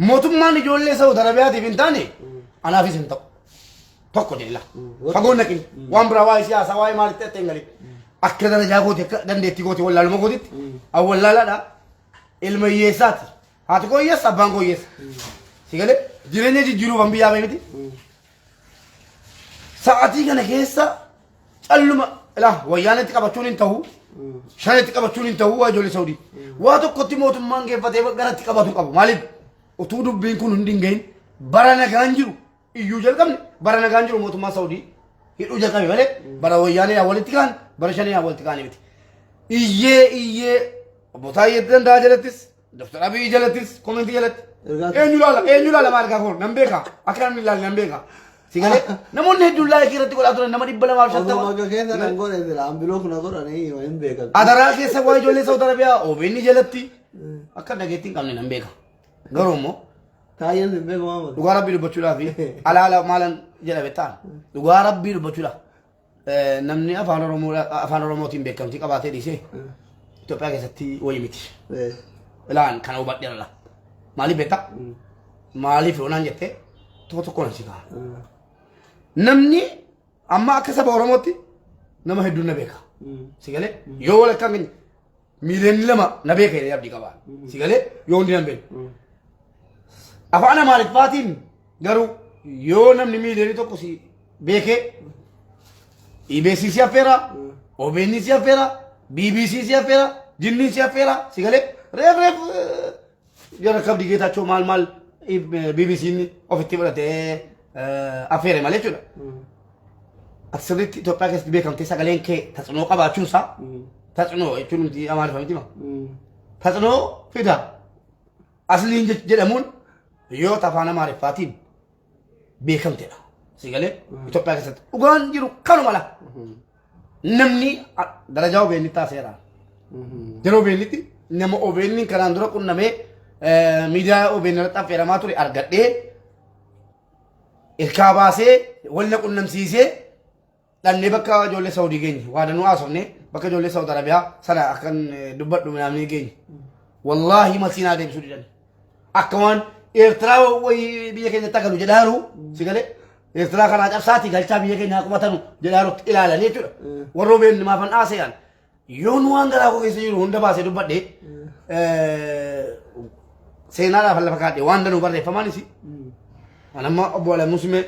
Mootummaan ijoollee Saudi Arabiyaatiif hin taane anaafis hin ta'u. Tokko jedhila. Fagoon naqin. Waan biraa waa'ee siyaasaa waa'ee maalitti akka hin galin. Akka darajaa kooti akka dandeettii kooti wallaaluma kootitti. An wallaalaadha. Ilma hiyyeessaati. Haati koo hiyyeessa abbaan koo hiyyeessa. Si galee jireenya jijjiiruuf an biyyaa bahe miti. Sa'aatii kana keessa calluma ilaa wayyaanetti qabachuun hin ta'u. Shanetti qabachuun hin ta'u waa ijoollee Saudii. Waa tokkotti mootummaan geeffatee garatti qabatu qabu. Maaliif? Utuu dubbiin kun hundi hin gahin bara nagaan jiru iyyuu jalqabne bara nagaan jiru mootummaan Saudii hidhuu jalqabe malee bara wayyaanee yaa walitti kaan bara shanee yaa walitti kaanii miti. Iyyee iyyee obbo Taayyee Danda'a jalattis Dr. Abiy jalattis komentii jalatti eenyu laala eenyu laala maal gaafa nan beeka akka namni ilaalle nan beeka. Si galee namoonni hedduun laayikii irratti godhaa turan nama 250. Osoo bakka keessa kan godhe jira ambiloo kuna godhanii hin beekan. Adaraa keessa waa ijoollee Saudi Arabiyaa OBN jalatti akka dhageettii hin qabne nan beeka. Garuu immoo Taayyeen hin beeku maamadu. Dhugaa rabbii dubbachuudhaaf alaala maalan jedhame ta'an dhugaa rabbii dubbachuudhaaf namni afaan oromoo afaan oromootiin beekamtii qabaatee dhiisee Itoophiyaa keessatti wayii miti. Ilaan kana hubadheera. Maaliif beektaa? Maaliif yoonaan jettee tokko tokkoon si ka'a. Namni amma akka saba Oromootti nama hedduun na beeka. Si galee yoo walakkaan keenya miiliyoonni 2 na beeka jedhee abdii qaba. Si galee yoo hundi nan beeku. Afaan Amaariffaatiin garuu yoo namni miiliyoonni 1 si beekee EBC si affeera, OBN si affeera, BBC si affeera, Jinniin si affeera, si galee reef reef jara kabdi geetaachoo maal maal BBC'n ofitti fudhatee affeere malee jechuudha. Ati sirriitti Itoophiyaa keessatti beekamtee sagaleen kee tatsnoo qabaachuun isaa tatsnoo jechuun nuti Amaariffa miti ma? Tatsnoo fida. Asliin jedhamuun yoo afaan Amaariffaatiin beekamtedha. Si galee Itoophiyaa keessatti dhugaan jiru kanuma la. Namni darajaa OBN taaseera. Yeroo OBNtti nama OBN kanaan dura qunnamee miidiyaa OBN irratti affeeramaa ture argadhee ilkaa baasee wal na qunnamsiisee dhannee bakka ijoollee Saawudii geenye waa danuu haasofne bakka ijoollee Saawud Arabiyaa sana akkan dubbadhu minaamnee geenye. Wallaahi malsiinaa deebisuu didan. Akka waan Eertiraa wayii biyya keenyatti agalu jedhaaru si galee Eertiraa kanaa cabsaatii galchaa biyya keenya haa qubatanu jedhaarutti ilaalanii jechuudha. Warra OBN maafan haasa'an yoon waan garaa koo keessa jiru hunda baasee dubbadhe seenaadhaaf lafa kaadhe waan danuu barreeffamaanis. An amma obbo Alamuu Simee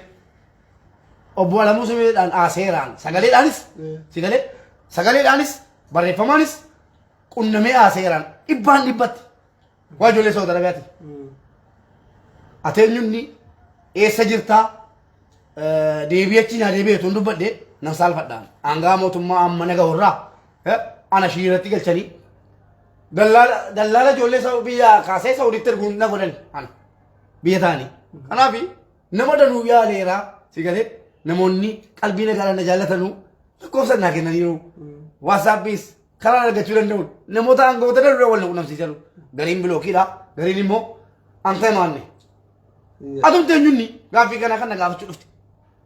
obbo Alamuu Simeedhaan haaseeraan sagaleedhaanis si galee sagaleedhaanis barreeffamaanis qunnamee haaseeraan dhibbaan dhibbatti waa ijoollee Saudi Arabiyaati. Ati eenyunni eessa jirtaa deebii achi naa deebi'e tun dubbadhe nan saalfadhaan aangaa mootummaa amma naga horraa ana shiirratti galchanii dallaala ijoollee biyya kaasee Sauditti erguun na godhan ana biyya ta'anii. Kanaaf nama danuu yaaleera si galee namoonni qalbii nagaadhaan na jaallatanuu Lakkoofsa naa kennaniiru. WhatsAppis karaa argachuu danda'uun namoota aangawoota dura wal qunnamsiisan. Gariin bilookiidha. Gariin immoo anta himaanne. Atumti eenyunni gaaffii kana kan na gaafachuu dhufte.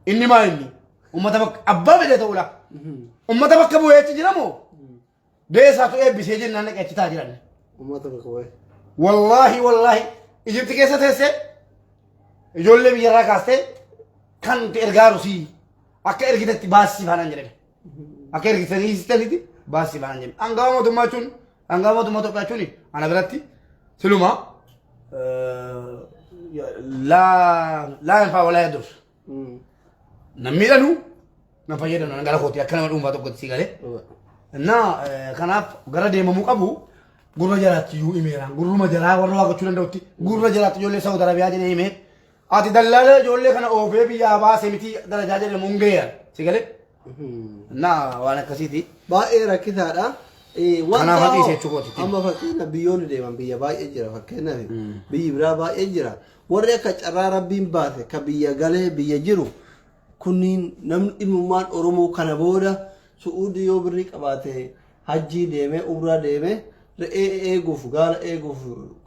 Inni maa inni? Uummata bakka abbaa fedhe ta'uudha. Uummata bakka bu'ee achi jira moo? Deessaatu eebbisee jennaan dhaqee achi taa'aa jiran. Uummata bakka bu'ee. Wallaahi wallaahi Ijipti keessa teessee ijoollee biyyarraa kaastee kan itti ergaaru sii akka ergitetti baasii faanaan jedhame. Akka ergitanii hiisitanitti baasii faanaan jedhame. Aangawa mootummaa jechuun aangawa mootummaa Itoophiyaa jechuun ana biratti siluma laa laa hin faa walaa yadur. Nan miidhanu nan fayyadanu nan gara kooti akka nama dhuunfaa tokkotti si galee. Innaa kanaaf gara deemamuu qabu gurra jalaatti iyyuu himeera. Gurruma jalaa warra waa gochuu danda'utti gurra jalaatti ijoollee Saawud Arabiyaa jedhee himee ati dallaala ijoollee kana oofee biyyaa baase miti darajaa jedhamu hin gaheera. Si galee? Innaa waan akkasiiti. Baay'ee rakkisaadha. Wanta Kanaaf haxii jechuu kooti. Amma fakkeenyaaf biyyoonni deeman biyya baay'ee jira fakkeenyaaf biyyi biraa baay'ee jira. Warri akka carraa rabbiin baase ka biyya galee biyya jiru kunniin namni ilmummaan Oromoo kana booda Su'uudii yoo birrii qabaate hajjii deemee umraa deemee re'ee eeguuf gaala eeguuf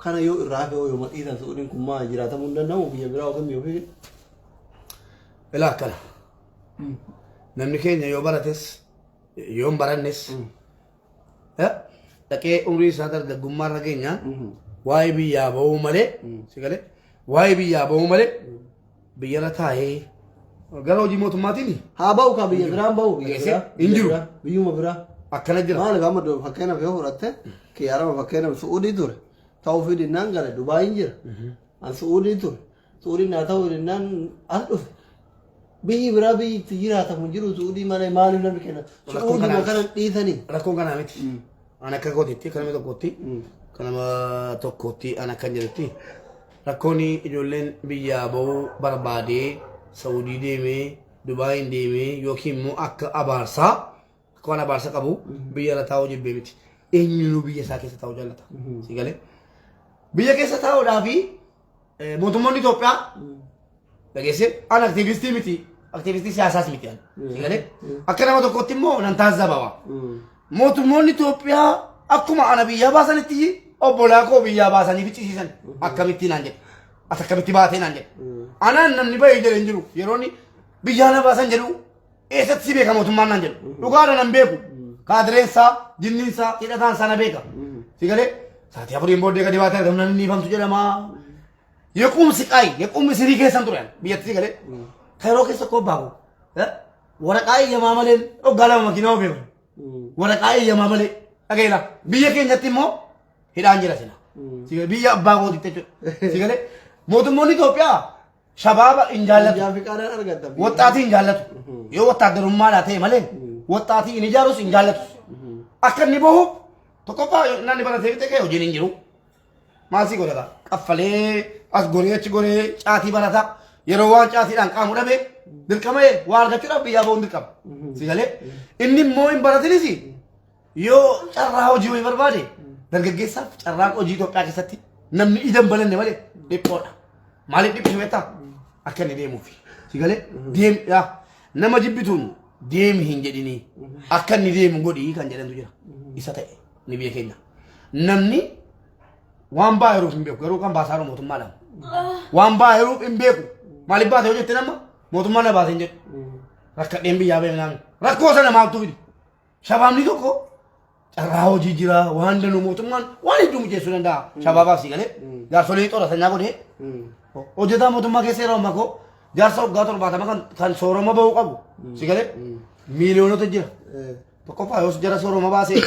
kana yoo irraa hafe yoo dhiisan Su'uudiin kun maa jiraatamuu hin danda'amu biyya biraa yookiin biyya ofii. Ilaa akkana. Namni keenya yoo barates yoo hin barannes dhaqee umrii isaa dargaggummaa irra geenyaan waa'ee biyyaa ba'uu malee si galee waa'ee biyyaa ba'uu malee biyyarra taa'ee gara hojii mootummaatiin Haa ba'u ka biyya biraan ba'u biyya Dhageessee? biraa. Hin jiru. Biyya biraa, Biyyuma biraa. Akkana jira. Maaliif amma fakkeenyaaf yoo fudhatte kiyyaarama fakkeenyaaf Su'uudii ture. Ta'uu fi dinnaan gale Dubaayin jira. An Su'uudii ture. Su'uudiin naa ta'uu dinnaan as dhufe. Biyyi biraa biyyi itti jiraatamu hin jiru Su'uudii malee maaliif namni kenna? Rakkoon Su'uudii kanaa kana dhiisanii. Rakkoon kanaa miti. An akka kootitti akka nama tokkootti akka nama tokkootti an akkan jedhutti rakkoon ijoolleen biyyaa bahuu barbaadee Saudii deemee Dubaayin deemee yookiin immoo akka abaarsaa akka waan abaarsa qabu biyya irra taa'uu jibbee miti. Eenyunuu biyya isaa keessa taa'uu jaallata. Si galee? Biyya keessa taa'uudhaa fi mootummoonni Itoophiyaa dhageessee an aktiivistii miti aktiivistii siyaasaas miti an. Si galee? Akka nama tokkotti immoo nan taasisa. Mootummoonni Itoophiyaa akkuma ana biyyaa baasanitti obbolaa koo biyyaa baasanii ficcisiisan akkamitti naan jedhe. Ati akkamitti baatee naan jedhe. Anaan namni bahee jedhe hin jiru. Yeroo inni biyyaa na baasan jedhu eessatti si beeka mootummaan naan jedhu. Dhugaadha nan beeku. Kaadireensaa, jinniinsaa, hidhataansaa na beeka. Si galee sa'aatii 4n booddee gadi baatee argamnaan inni ifamtu jedhama. Yequumsi qaayi, yequumsi sirii keessan ture biyyatti si galee. Kan yeroo keessa koo baaku. Waraqaa eeyyamaa malee waggaa 2 makiinaa oofeeru. Waraqaa eeyyamaa malee dhageela. Biyya keenyatti immoo hidhaan jira sila. Si galee biyya abbaa kootitti jechuudha. Si galee mootummoonni Itoophiyaa shabaaba hin jaallatu. Biyyaa fi qaadaan argatta. Waxxaatii hin jaallatu. Yoo wattaaddarummaadhaa ta'e malee waxxaatii hin ijaarus hin jaallatu. Akka inni bahu tokkoffaa namni baratee fixe ka'e hojiin hin jiru. Maal si godhata? Qaffalee as goree achi goree caatii barata. Yeroo waan caatiidhaan qaamu dhabe dirqama waa argachuudhaaf biyyaa bahuun dirqama. Si galee inni immoo hin baratinis yoo carraa hojii wayii barbaade dargaggeessaaf carraan hojii Itoophiyaa keessatti namni ija hin bananne malee dhiphoodha. Maaliif dhiphisu beektaa? Akka inni deemuufi. Si galee deem yaa nama jibbituun deemi hin jedhinii akka inni deemu godhii kan jedhantu jira. Isa ta'e ni biyya keenya. Namni waan baa jiruuf hin beeku garuu kan baasaa jiru mootummaadhaan. Waan baa jiruuf hin beeku. Maaliif baate yoo jette nama mootummaan na baase hin jedhu. Rakkadheen biyyaa ba'e naami. Rakkoo sana maaltu fide? Shabaabni tokko carraa hojii jira waan danuu mootummaan waan hedduu mijeessuu danda'a. Shabaabaaf si galee jaarsolii xooratanyaa godhee hojjetaa mootummaa keessa yeroo ammaa koo jaarsa waggaa 70 kan soorama bahuu qabu si galee miiliyoonota jira. Tokkoffaa yoos jara soorama baasee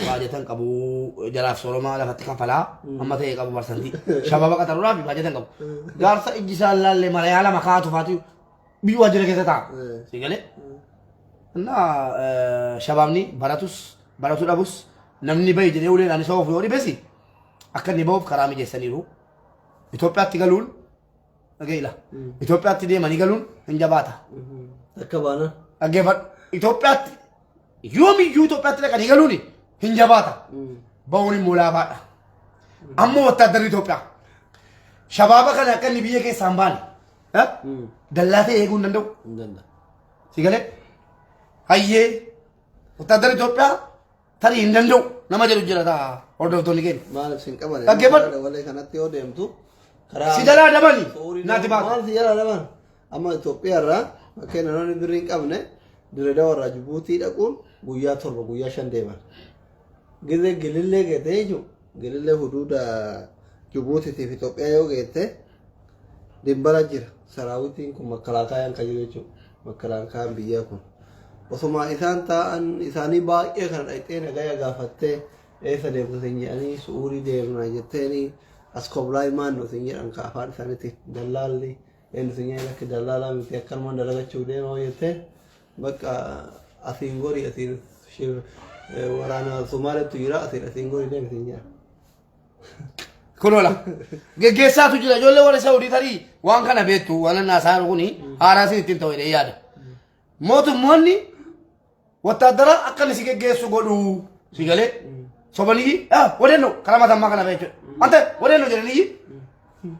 baajatan qabu jaraaf soorama lafatti kaffalaa amma ta'e qabu barsantii shabaaba qaxaruudhaaf baajatan qabu. Jaarsa ijji isaa laallee malayaa lama kaa'atu faatu biyya waajjira keessa taa'a. Si galee? Innaa shabaabni baratus baratu dhabus namni bahi jedhee uleedhaan isa oofu yoo dhibesi akka inni bahuuf karaa mijeessaniiru. Itoophiyaatti galuun dhaga'iila. Itoophiyaatti deemanii galuun hin jabaata. Akka baana. Dhaggeeffadhu. Itoophiyaatti yoomiyyuu Itoophiyaatti dhaqanii galuun hin jabaata. Bahuun immoo laafaadha. Ammoo wattaaddarri Itoophiyaa shabaaba kana akka inni biyya keessaa hin baane dallaa ta'e eeguu hin danda'u. Hin danda'a. Si galee? Hayyee Wattaaddarri Itoophiyaa tarii hin danda'u nama jedhu jira ta'a hordoftoonni keenya. Maaliif sin qaban? Dhaggeeffadhu. Walee kanatti yoo deemtu karaa Si jalaa dabani Suurii naati baatu. Maal si jalaa daban? Amma Itoophiyaa irraa fakkeenya namoonni birrii hin qabne Dirredawa irraa Jibuutii dhaquun guyyaa 7 guyyaa 5 deeman. Gizee Gilillee geette jechuun Gilillee huduuda Jibuutiitiif Itoophiyaa yoo geette dimbara jira. Saraawitiin kun makkalaakaayaan kan jiru jechuudha. Makkalaakaayaan biyyaa kun. Osuma isaan taa'an isaanii baay'ee kana dhaqxee nagaya gaafattee eessa deemtu siin jedhanii su'uurii deemna jetteeni as koblaay maannu siin jedhan ka afaan isaaniitti dallaalli eenyu siin jedhan lakki dallaalaa miti akkanumaan dalagachuu deema jetteen bakka asiin gorii asiin waraana Somaaleetu jira asiin asiin gorii deemi siin jedhan. Kunoola. Geggeessaatu jira. Ijoollee warra Saawudii tarii waan kana beektu waan naasaa jiru kuni haaraa isin ittiin ta'u jedhee yaada. Mootummoonni wattaaddara akka inni si geggeessu godhu si galee sobanii wadeeno karaa matammaa kana jechuudha. Ante wadeeno jedhanii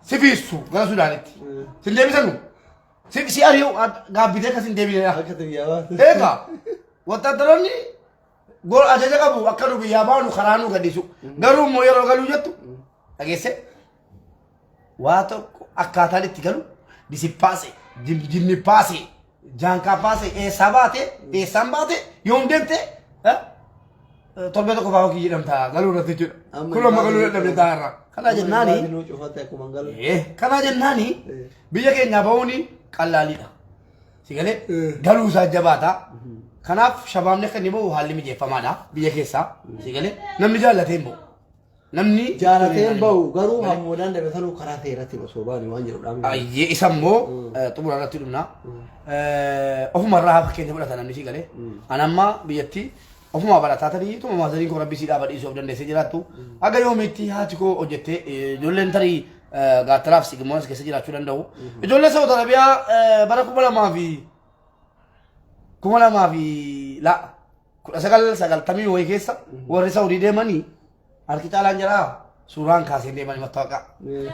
si fiissu gara Sudaanitti. Sin deebisanu. Si ari'u gaabbitee akkas hin deebinedha. Akka biyyaa baatu. Eegaa wattaaddaroonni Gol ajaja qabu akka nu biyyaa baanu karaa nu gadhiisu. Garuu immoo yeroo galuu jettu dhageesse waa tokko akkaataan itti galu disippaase jinni paase jaankaa paase eessaa baate eessaan baate yoom deemte torbee tokko fa'aa hojii jedhamta galuu irratti jechuudha. Kun amma galuu dadhabde taa'arra. Kanaa jennaani Nuu cufatte akkuma hin galu. Kanaa jennaani biyya keenyaa bahuuni qallaaliidha. Si galee galuu isaa jabaata. Kanaaf shabaabni akka inni bahu haalli mijeeffamaadha biyya keessaa. Si galee namni jaallatee hin bahu. Namni Jaalatee hin bahu garuu hamma danda'ame sanuu karaa seeratiin osoo baane waan jedhu dhaamne. Ayyee isa immoo xumura irratti dhumna. Ofuma irraa fakkeenya fudhata namni si galee. Ani amma biyyatti ofuma barataa tarii tuma maazariin koo rabbi siidhaa badhiisuu of dandeessee jiraattu. Haga yoomiitti haati koo hojjettee ijoolleen tarii gaattiraaf sigimoonas keessa jiraachuu danda'u. Ijoollee Saawud Arabiyaa bara kuma lamaa fi la 1990 wayii keessa warri Saawudii deemanii harki caalaan jiraa suuraan kaasee deemanii mattaawaqaa.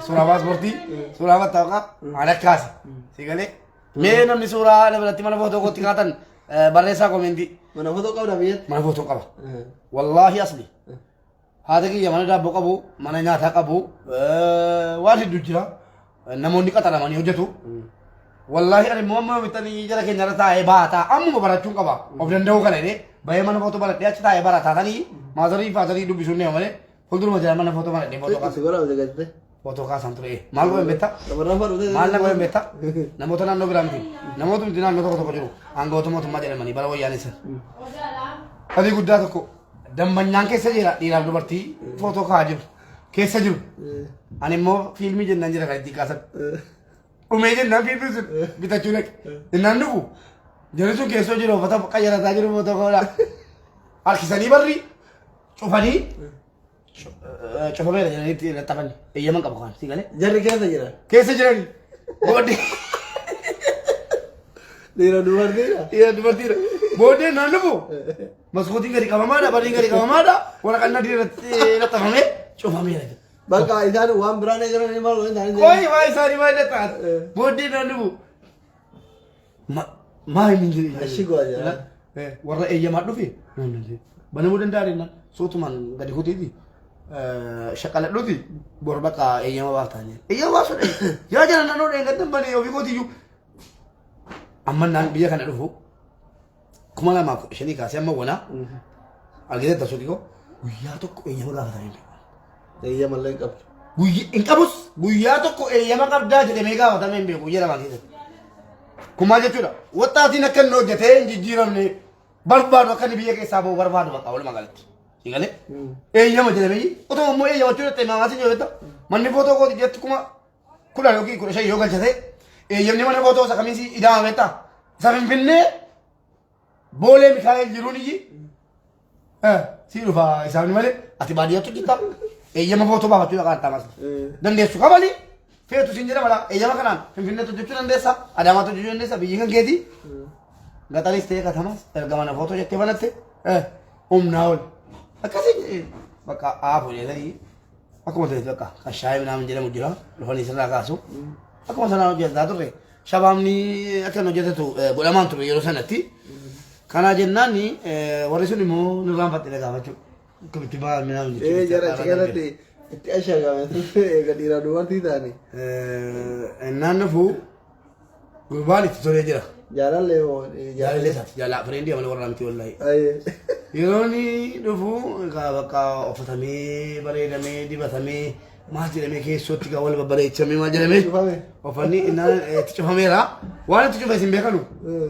Suuraa paaspoortii, suuraa mattaawaqaa haala kaase. Si galee mee namni suuraa nama biratti mana footoo kootti kaatan barreessaa koomeentii. Mana footoo qabda biyyatti? Mana footoo qaba. Wallaahi asli. Haati kiyya mana daabboo qabu, mana nyaataa qabu, waan hedduu jira. Namoonni qaxaramanii hojjetu. Wallaahi ani immoo amma bitanii jara keenya irra taa'ee baataa ammuma barachuun qaba. Of danda'uu kana jedhee bahee mana footoo baradhee achi taa'ee barataa tanii maazarii faazarii dubbisuun deema malee fuulduruma jira mana footoo baradhee footoo Si kaasa. godha hojii galte. Footoo kaasan ture. Maal godhan beektaa? Shamarran fadhu. Maal na godhan beektaa? Namoota naannoo biraa miti. Namoota miti naannoo tokko tokko jiru. Aangawoota mootummaa jedhamanii bara wayyaanee sana. Adii guddaa tokko Dammanyaan keessa jira dhiiraaf dubartii footoo ka'aa jiru. Keessa jiru. Ani immoo fiilmii jennaan jira kan ittiin kaasan. Dhumee jennaan fiilmii sun bitachuu dhaqe. Jennaan dhufu. Jarri sun keessoo jiru uffata qayyarataa jiru footoo ka'uudha. Harkisanii barri cufanii cufameera jedhanii itti laxxafan. Eeyyaman qabu kan si galee. Jarri keessa jira. Keessa jirani. Booddee. Dhiira dubartiidha. Dhiira dubartiidha. Booddee naan dhufu. Maskootiin gadi qabamaadha, bariin gadi qabamaadha. Waraqaan adii irratti laxxafamee cufameera. Bakka isaan waan biraan eegalan maal godhan isaanii. Qoyi waa isaanii maal laxxaat. Booddee naan dhufu. Maa hin jedhe. Ashi go'a jira. Warra eeyyamaa dhufe. Banamuu danda'a jennaan suutumaan gadi kutiiti. Shaqaladhuuti bor bakka eeyyama baaftaa jedhe. Eeyyama baasuu dha. Yaa jala naannoo dheengaddan banee ofii kootiyyuu. Amma naan biyya kana dhufu 2015 kaasee amma wanaa argitee tasuu koo guyyaa tokko eeyyama gaafatanii hin beeku. Eeyyama illee hin qabdu. Guyya hin qabus guyyaa tokko eeyyama qabdaa jedhamee gaafatamee hin beeku guyyaa lamaan keessatti. Kun maal jechuudha? Waxxaatiin akka inni hojjetee hin jijjiiramne barbaadu akka inni biyya keessaa bahu barbaadu bakka walumaa galatti. Si galee? Eeyyama jedhamee otoo immoo eeyyamachuu dhatte maamaatiin yoo jetta manni footoo kooti jetti 10,000 yookiin 15 yoo galchate eeyyamni mana footoo isa kamiin si ida'ama beektaa? Isa Finfinnee Boolee Mikaa'el jiruun iyyi si dhufa isaani malee ati baadiyyaatti hojjetta eeyyama footoo baafachuu dhaqaa tamas dandeessu kabali feetu siin jedhama laa eeyyama kanaan Finfinneetti hojjechuu dandeessa Adaamaatti hojjechuu dandeessa biyyi kan keeti gaxaris ta'ee katamas erga mana footoo jettee banatte humnaa ol akkasii bakka aafu jedhanii akkuma ta'e bakka kan shaayii minaamin jedhamu jira dhufanii sirraa kaasu akkuma sanaan hojjetaa turre shabaabni akka hin hojjetatu godhamaan ture yeroo sanatti. Kanaa jennaan warri sun immoo nirraanfadhe na gaafachuu. Akkamitti ba'aa minaan Ee jara achi keessatti itti ashagame eega dhiiraa dubartii taane. Innaan dhufu gurbaan itti tolee jira. Jaalallee moo Jaalallee isaati jaalaa fireendii amala warraa miti wallaahi. Aye. Yeroo inni dhufu egaa bakka uffatamee bareedamee dibatamee maal jedhamee keessootti gaa wal babbareechamee maal jedhamee Cufame. uffanni innaan itti cufameera. Waan itti cufe isin beekanu.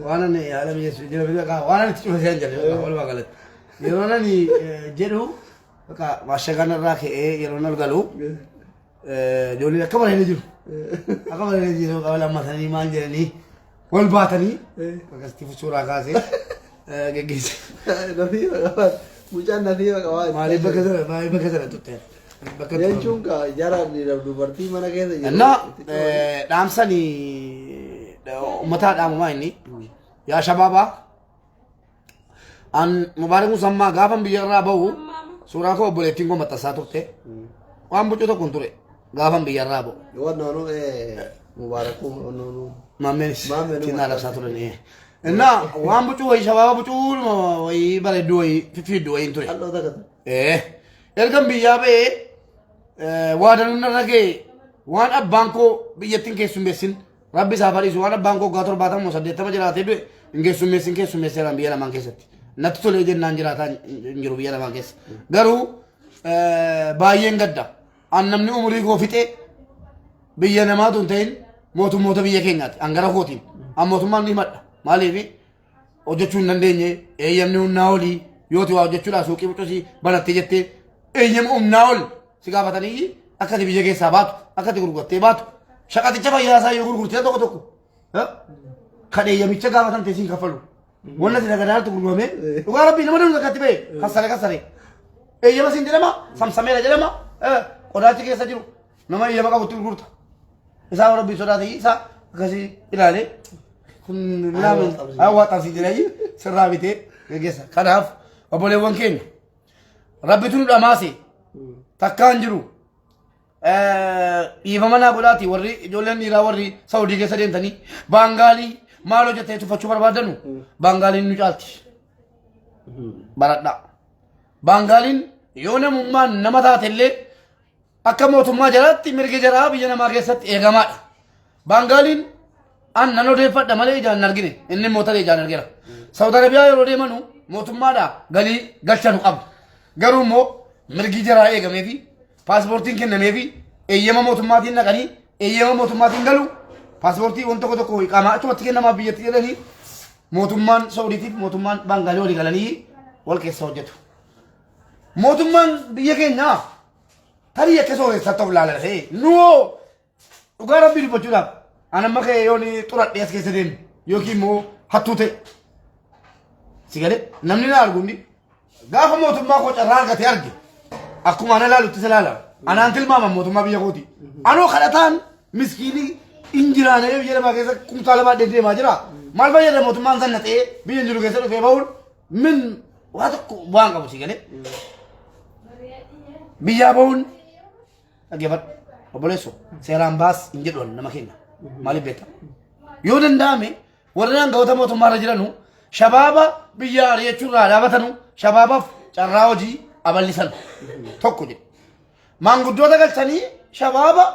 Waan ani haala mijeessu jira beekaa waan ani itti cufe seen jedhe walumaa galatti. Yeroo ani jedhu bakka maashagaan irraa ka'ee yeroo ol galu ijoolleen akka bareedee jiru. Akka bareedee jiru qaba lammatanii maal jedhanii wal baatanii akkasitti suuraa kaasee geggeesse. Nasiiba qabaan. Mucaan nasiiba qabaan. Maaliif bakka sana maaliif bakka sana tutte? Bakka Jechuun kaa jara dhiiraaf dubartii mana keessa jiru. Innaa dhaamsanii uummataa dhaamumaa inni yaa shabaabaa an Mubaarak Musammaa gaafan biyya irraa bahu suuraa koo obboleettiin koo maxxansaa turte waan bocu tokko hin ture gaafan biyya irraa bahu. Wannoonu Mubaarakuu wannoonu. Maammeenis Maammeen ittiin arrabsaa turan. Innaa waan bucuu wayii shabaaba bucuu wayii bareedduu wayii fiffiidduu wayii hin ture. Qal'oo takka ture. Ergan biyyaa ba'ee waa danuun narra ga'e waan abbaan koo biyyatti hin keessummeessin rabbi isaaf hariisu waan abbaan koo waggaa 70 80 jiraatee du'e hin keessummeessin keessummeesseeraan biyya lamaan keessatti. Natti tolee jennaan jiraataa hin jiru biyya lamaan keessa. Garuu baay'een gadda. An namni umurii koo fixee biyya namaatu hin ta'in mootummoota biyya keenyaati. An gara kootiin. An mootummaan ni himadha. Maaliif hojjechuu hin dandeenye eeyyamni humnaa olii yooti waa hojjechuudhaaf suuqii bucusii banattee jettee eeyyama humnaa ol si gaafatanii akka ati biyya keessaa baatu akka ati gurgurattee baatu shaqaxicha fayyaa isaa yoo gurgurtee tokko tokko kan eeyyamicha gaafatan ta'e siin kaffalu. Wanna ati nagadaartu gurguramee dhugaa rabbii nama danuu takkatti ba'e kassare kassare eeyyama siin jedhama samsameera jedhama qodaachi keessa jiru nama eeyyama qabutti gurgurta. Isaa rabbii sodaate isaa akkasii ilaalee kun hawaa xabsii jedhanii sirraa bitee geggeessa. Kanaaf obboleewwan keenya rabbitu nu dhamaase takkaan jiru dhiifama naa godhaati warri ijoolleen dhiiraa warri Saawudii keessa deemtanii baangaalii maal hojjettee tuffachuu barbaadanu baangaaliin nu caalti baradhaa. Baangaaliin yoo namummaan nama taate illee akka mootummaa jalaatti mirgi jaraa biyya namaa keessatti eegamaadha. Baangaaliin an nan odeeffadha malee ijaan hin argine inni immoo tarii ijaan argeera. Saawud Arabiyaa yeroo deemanu mootummaadhaa galii galchanu qabu. Garuu immoo mirgi jaraa eegameefi paaspoortiin kennameefi eeyyama mootummaatiin dhaqanii eeyyama mootummaatiin galu paaspoortii waan tokko tokko iqaamaa achumatti kennamaa biyyatti jedhanii mootummaan Saawudiitiif mootummaan Baangaalii walii galanii wal keessa hojjetu. Mootummaan biyya keenyaa tarii akka sooressaatti of ilaalan ta'e nuoo dhugaa rabbii dubbachuudhaaf an amma ka'ee yoon xuradhee as keessa deemu yookiin immoo hattuu ta'e si galee namni na argu hundi gaafa mootummaa koo carraa argate arge akkuma ana ilaalutti isa ilaala anaan tilmaama mootummaa biyya kooti anoo kadhataan miskiinii injiraanee biyya lamaa keessa kumtaala baadhee deemaa jira maal fayyada mootummaan sana ta'ee biyya hin jiru keessa dhufee bahuun min waa tokko bu'aan qabu si galee biyyaa bahuun dhaggeeffadhu obboleesso seeraan baas hin jedhu ani nama keenya maaliif beekta yoo danda'ame warri aangawoota mootummaa irra jiranu shabaaba biyya ari'achuu irraa dhaabatanu shabaabaaf carraa hojii abal'isan tokko jedhe maanguddoota galchanii shabaaba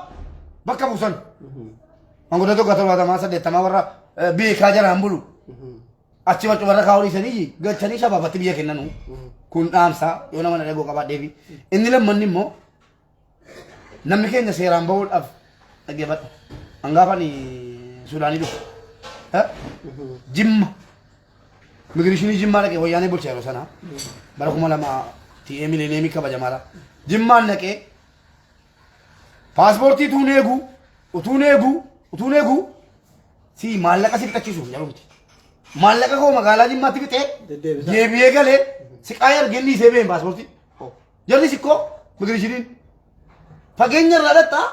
bakka buusan maanguddoota waggaa 70 80 warra beekaa jaraan bulu achi barcumarra kaa'uu dhiisanii galchanii shabaabatti biyya kennanu kun dhaamsa yoo nama na dhagoo qabaadheefi inni lammanni immoo namni keenya seeraan bahuudhaaf dhaggeeffadhu. Hangaafani Suudaanii dhufu. Jimma. Migireeshinii Jimmaa dhaqee wayyaanee bulcha yeroo sana. Bara 2000 ti'ee milineemii kabajamaadha. Jimmaan dhaqee paaspoortii utuun eegu utuun eegu utuun eegu si maallaqa si fixachiisuuf jedhamti. Maallaqa koo magaalaa Jimmaatti fixee Deddeebisaa. deebi'ee galee siqaayii argee dhiisee ba'een paaspoortii. Jarri sikkoo migireeshiniin fageenya irraa dhaqxaa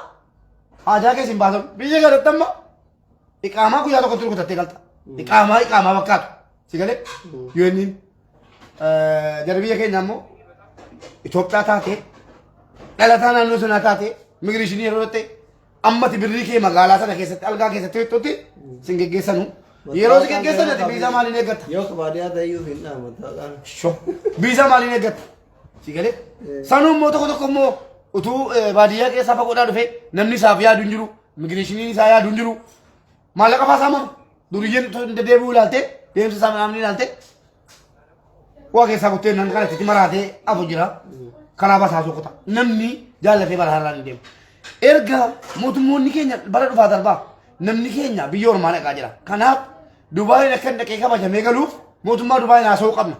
haajaa keessa hin baasan biyya galatti amma iqaamaa guyyaa tokkotti rukutattee galta. Iqaamaa iqaamaa fakkaatu si galee yoo inni jarri biyya keenya ammoo Itoophiyaa taatee dhalataa naannoo sanaa taatee migireeshinii yeroo ta'e ammati birrii kee magaalaa sana keessatti algaa keessatti hojjettutti sin geggeessanu. Yeroo si geggeessan ati viizaa maaliin eeggatta? Yoo baadiyyaa ta'eyyuu hin dhaha mattaaqaan. Sho. Viizaa maaliin eeggatta? Si galee? Sanuu immoo tokko tokko immoo utuu baadiyyaa keessaa fagoodhaa dhufee namni isaaf yaadu hin jiru. Immigireeshiniin isaa yaadu hin jiru. Maallaqa faa saamama. Duriyyeen utuu hin deddeebi'uu ilaalte deemsa isaa namni ilaalte waa keessaa kuttee nan kana itti maraatee afu jira. Karaa basaasuu kuta. Namni jaallatee bara har'aan hin deemu. Erga mootummoonni keenya bara dhufaa darbaa namni keenya biyya ormaa dhaqaa jira. Kanaaf Dubaayin akka hin dhaqee kabajamee galuuf mootummaa Dubaayin haasa'uu qabna.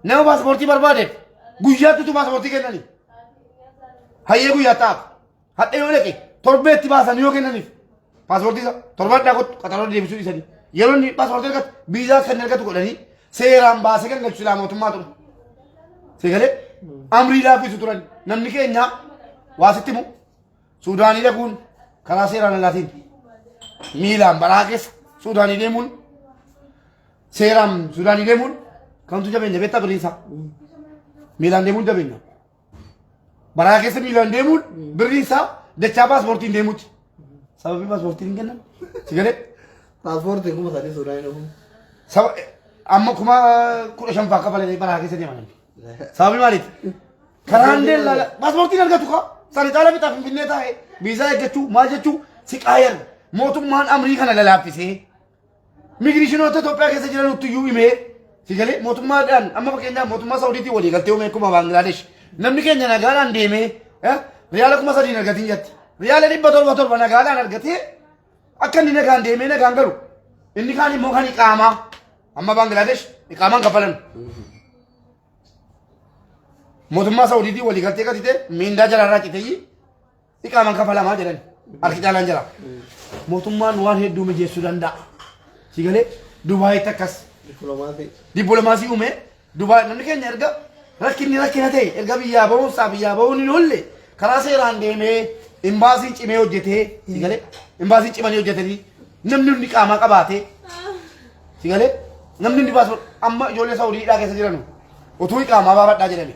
Nama paaspoortii barbaadeef guyyaatti utuu paaspoortii kennanii. Hayyee guyyaa ta'aaf. Hadha yoo dhaqe torbeetti baasanii yoo kennaniif paaspoortii isaa torban dhaqotu qaxaroo deebisuu dhiisanii. Yeroo inni paaspoortii argatu viizaa akka inni argatu godhanii seeraan baasee kan galchu silaa mootummaa ture. Seegalee amrii laaffisu turan namni keenya waa sitti himu Suudaanii dhaquun karaa seeraan alaatiin miilaan baraa keessa Suudaanii deemuun seeraan Suudaanii deemuun kamtu jabeenya beektaa birriin isaa miilaan deemuun jabeenya. Baraa keessa miilaan deemuun birriin isaa dachaa paaspoortiin deemuuti. Sababii paaspoortiin hin kennan. Si galee? Paaspoortiin 3000 Suudaan dhufu. Saba amma 15,000 fa'aa kafalee baraa keessa deeman. Sababii maaliiti? Karaan deellaa paaspoortiin argatu kaa. Sana caala bitaaf Finfinnee taa'ee viizaa eeggachuu maal jechuu si qaayyan mootummaan amrii kana lalaaffisee Migireeshinoota Itoophiyaa keessa jiran iyyuu himee si galee mootummaadhaan amma fakkeenyaaf mootummaa Saawudiitiin walii galtee uume akkuma Baangilaadesh namni keenya nagaadhaan deemee riyaala 3000 argatiin jetti. Riyaala 707 nagaadhaan argatee akka inni nagaan deemee nagaan galu inni kaan immoo kan iqaamaa amma Baangilaadesh iqaamaan kaffalan. Mootummaa Saawudiitiin walii galtee gatite miindaa jalaarraa citee Iqaaman kafalamaa jedhan harki caalaan jira. Mootummaan waan hedduu mijeessuu danda'a. Si galee Dubaayitti akkas Dippiloomaasii. dippiloomaasii uume Dubaay namni keenya erga rakkinni rakkina ta'e erga biyyaa ba'uunsaa biyyaa ba'uun hin oolle karaa seeraan deemee imbaasiin cimee hojjetee si galee imbaasiin cimanii hojjetanii namni hundi qaamaa qabaatee si galee namni hundi baasuu amma ijoollee Saawudiidhaa keessa jiranu utuu iqaamaa baafadhaa jedhame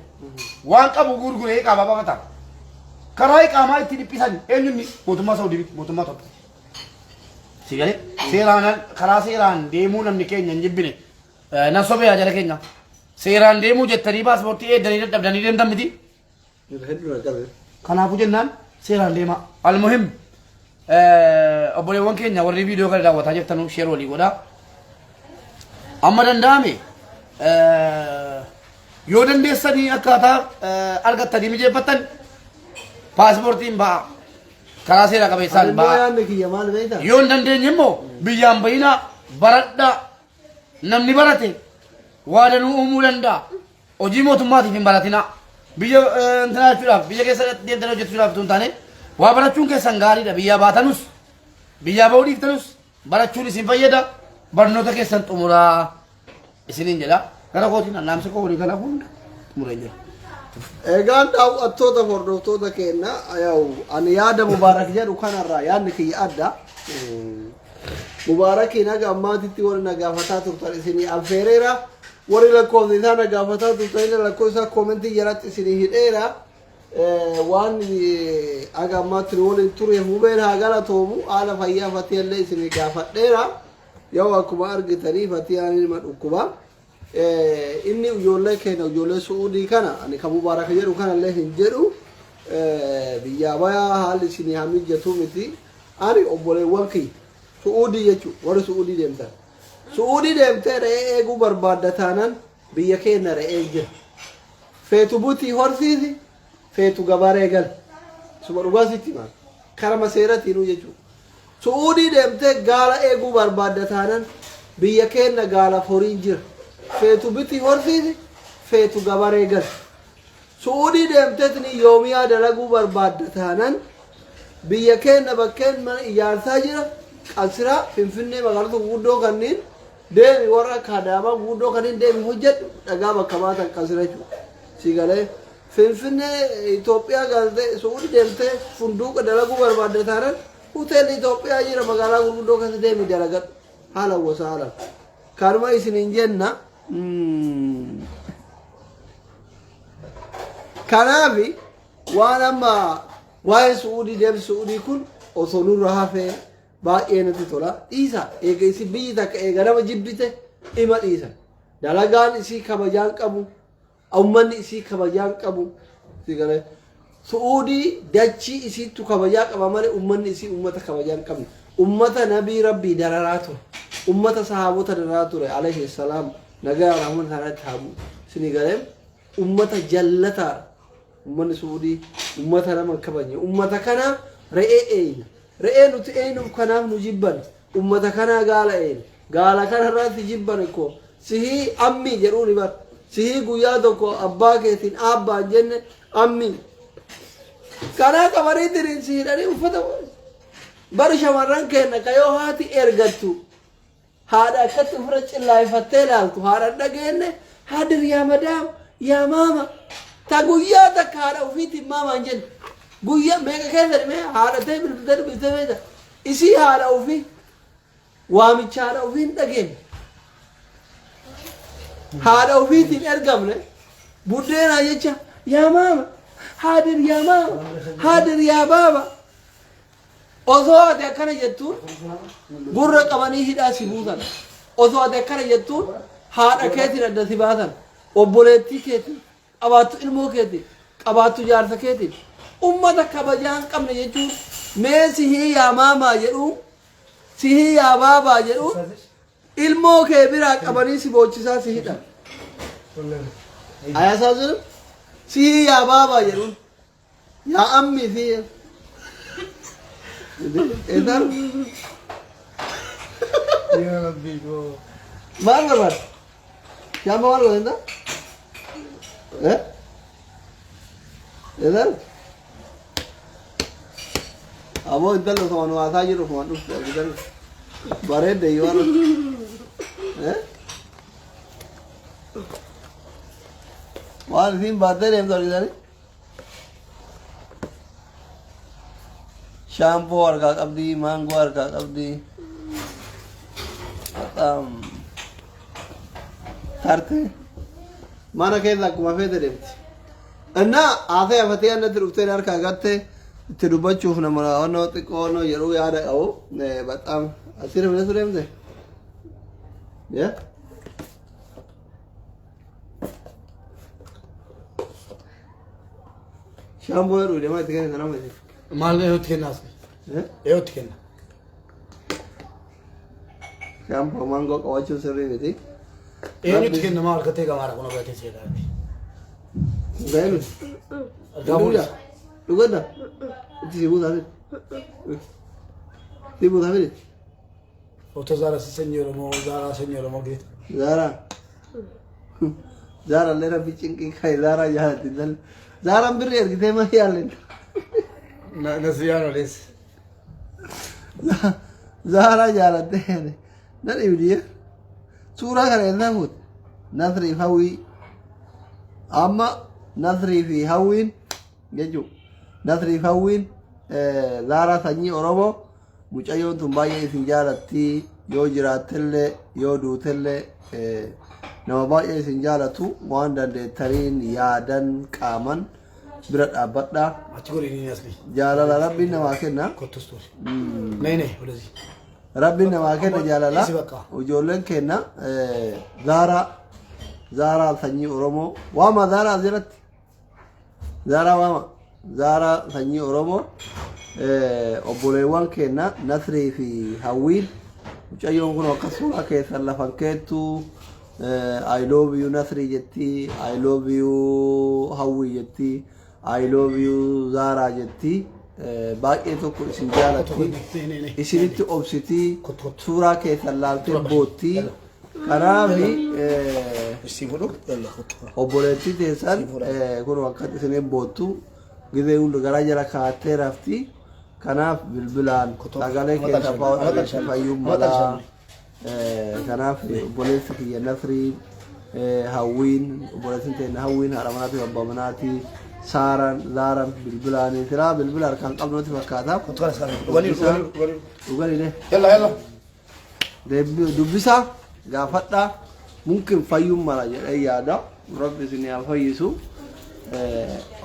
waan qabu gurguree iqaamaa baafata. Karaa iqaamaa itti dhiphisan eenyunni mootummaa Saawudii miti mootummaa Itoophiyaa. Si galee seeraan karaa seeraan deemuu namni keenya hin jibbine nan sobee jara keenya seeraan deemuu jettanii paaspoortii eeddanii dadhabdanii deemtan miti. Hedduu na qabe. Kanaafuu jennaan seeraan deemaa. Almuhim obboleewwan keenya warri viidiyoo kana daawwataa jirtanuu sheer walii godhaa. Amma danda'ame yoo dandeessanii akkaataa argattanii mijeeffattan paaspoortiin ba'a. Karaa seera qabeessaan Ani immoo ba'a. yaadni kiyya maal beektaa? Yoo hin dandeenye immoo biyyaan bayinaa baradhaa. Namni barate waa danuu uumuu danda'a. Hojii mootummaatiif hin baratinaa. Biyya intinaa jechuudhaaf biyya keessa deemtanii hojjechuudhaaf utuu hin taane waa barachuun keessan gaariidha. Biyyaa baatanus biyyaa bahuu dhiiftanus barachuun isin fayyada. Barnoota keessan xumuraa isiniin jedha. Gara kootiin annaamsa koo walii galaa hunda xumureen jira. Egaan daawwattoota fi hordoftoota keenya yaa'u ani yaada Mubaarak jedhu kanarraa yaadni kiyya adda. Mubaarakiin haga ammaatitti warri na gaafataa turtan isinii affeereera. Warri lakkoofsa isaa na gaafataa turtan illee lakkoofsa isaa koomentii jalatti isinii hidheera. Waan haga ammaatti nu waliin ture hubeen haa galatoomu haala fayyaa fatiyallee isinii gaafadheera. Yoo akkuma argitanii fatiyaan ilma dhukkuba. Inni ijoollee keenya ijoollee Su'uudii kana ani kan Mubaarak jedhu kanallee hin jedhu biyyaa bayaa haalli isinii haa mijjatuu miti. Ani obboleewwan kiyya Su'uudii jechuun warri Su'uudii deemtan. Su'uudii deemtee re'ee eeguu barbaadda taanan biyya keenya re'ee jira. Feetu butii horsiisi, feetu gabaree gali. Suma dhugaa sitti himaa. Karama seeratiinuu jechuudha. Su'uudii deemtee gaala eeguu barbaadda taanan biyya keenya gaalaaf horiin jira. Feetu bitii horsiisi, feetu gabaree gali. Su'uudii deemteetini yoomiyaa dalaguu barbaadda taanan biyya keenna bakkeen mana ijaarsaa jira Qansiraa, Finfinnee magaalota guguddoo kanniin deemi warra akka Adaamaa guguddoo kanniin deemi hojjedhu dhagaa bakka baatan Qansira jechuudha. Si galee Finfinnee Itoophiyaa galtee Su'uudii deemtee funduuqa dalaguu barbaadda taanan hoteelli Itoophiyaa jira magaalaa gurguddoo keessa deemi dalagadhu haala wasaalan. Kanuma isiniin jenna. Kanaaf waan amma waa'ee Su'uudii deemsi Su'uudii kun osoo nurra hafee Baay'ee natti tola. Dhiisa eega isin biyyi takka eega nama jibbite ima dhiisan. Dalagaan isii kabajaan qabu. Ummanni isii kabajaan qabu. Si galee. Su'uudii dachii isiittu kabajaa qaba malee ummanni isii ummata kabajaa hin qabne. Ummata nabii rabbii dararaa ture. Ummata sahaabota dararaa ture alayhi salaam nagaa rahman isaanitti haa bu'u. Isinii galee ummata jallataadha. Ummanni Su'uudii ummata nama hin kabajne. Ummata kana re'ee eeyna. Re'ee nuti eeynuuf kanaaf nu jibban. Ummata kanaa gaala eeyna. Gaala kana irratti jibban ko sihii ammii jedhuuni bar. Sihii guyyaa tokko abbaa keetiin aabbaan jenne ammii. Kanaa qabanii diriin si hidhanii uffata bar shamarran keenya ka yoo haati ergattu Haadha akkatti ofirra cillaayfattee ilaaltu haadha hin dhageenne haadir yaa madaam yaa maama ta guyyaa takka haadha ofiitiin maamaa hin jenne guyyaa meeqa keessa dhimee haadha ta'e bilbiltee dubbistee beekta isii haadha ofii waamicha haadha ofii hin dhageenne haadha ofiitiin ergamne buddeenaa jecha yaa maama haadir yaa maama haadir yaa baaba Osoo ati akkana jettuun gurra qabanii hidhaa si buusan. Osoo ati akkana jettuun haadha keetiin adda si baasan. Obboleettii keetiin, qabaattu ilmoo keetiin, qabaattu jaarsa keetiin. Ummata kabajaa hin qabne jechuun mee sihii yaa maamaa jedhuun, sihii yaa baabaa jedhuun ilmoo kee biraa qabanii si boochisaa si hidhan. Ayaasaa jiru sihii yaa baabaa jedhuun. Yaa ammi fi Eetaan Yaa Rabbii koo. maal barbaada? Yaa maal barbaada? Eh? Eetaan Aboo intalli osoo nu haasaa jiru osuma dhufte argitan bareedde yoo Eh? Waan isiin baattee deemtu argitanii? Shaampoo harkaa qabdi, maangoo harkaa qabdi. Bexaam tarte. Mana keessa akkuma feete deemti. Innaa haasee hafatee annatti dhuftee harkaa gatte itti dubbachuuf nama onnoo xiqqoo onnoo jedhuu yaada qabu. Bexaam asii rifeensa deemte? Yeah? Shaamboo yeroo deemaa itti kenna nama itti. Maal eeyootti kenna asli? Eeyootti kenna. Shaamboo maangoo qabachuun sirrii miti. Eenyutti kenna maal harkatee gamaara kun agartee seeraati. Ga'ee nuti. Argaa mul'isa. Dhugadha. Itti si buusaa fide. Si buusaa fide. Otoo Zaaraa sanyii Oromoo, Zaaraa sanyii Oromoo geeta. Zaaraa. Zaara illee rabbi cinqii kaa'e Zaaraa jaalatti intalli. Zaaraan birri ergitee ma yaallen. Nasiyaan olees. Zaaraa jaalattee na dhibdiye. Suuraa kana eessaa fuute? Nasrii fi Hawwii. Amma Nasrii fi Hawwiin jechuudha. Nasrii fi Hawwiin Zaaraa sanyii Oromoo Mucayyoon tun baay'ee isin jaalatti yoo jiraattellee yoo duutellee nama baay'ee isin jaalatu waan dandeettaniin yaadan qaaman bira dhaabbadha. Achi godhi inni asli. Jaalala rabbiin namaa kenna. Kottus ture. Nee nee olezi. Rabbiin namaa kenna jaalala. Isi bakka. Ijoolleen kenna Zaaraa Zaaraa sanyii Oromoo waama Zaaraa as jalatti. Zaaraa waama. Zaaraa sanyii Oromoo obboleewwan keenya Nasrii fi Hawwiin mucayyoon kun akka suuraa keessan lafan keettu I love you Nasrii jetti I love you Hawwii jetti I love you Zaaraa jetti baay'ee tokko isin jaalatti isinitti obsiti suuraa keessan laaltee bootti Kanaaf obboleettii teessan kun akkatti isiniin boottu gizee hunda garaa jala kaa'attee rafti. Kanaaf bilbilaan sagalee keessa fa'aa dhageesse fayyuun malaa. Kanaaf obboleessi kiyya Nasriin Hawwiin obboleettiin teenya Hawwiin haadha manaatii abbaa manaatii Saaraan Zaaraan bilbilaan silaa bilbila harkaan qabnu fakkaata. Dhuganii Yalla yalla. Dubbisaa gaafadhaa mumkin fayyuun mala jedhee yaada rabbi isin haa fayyisu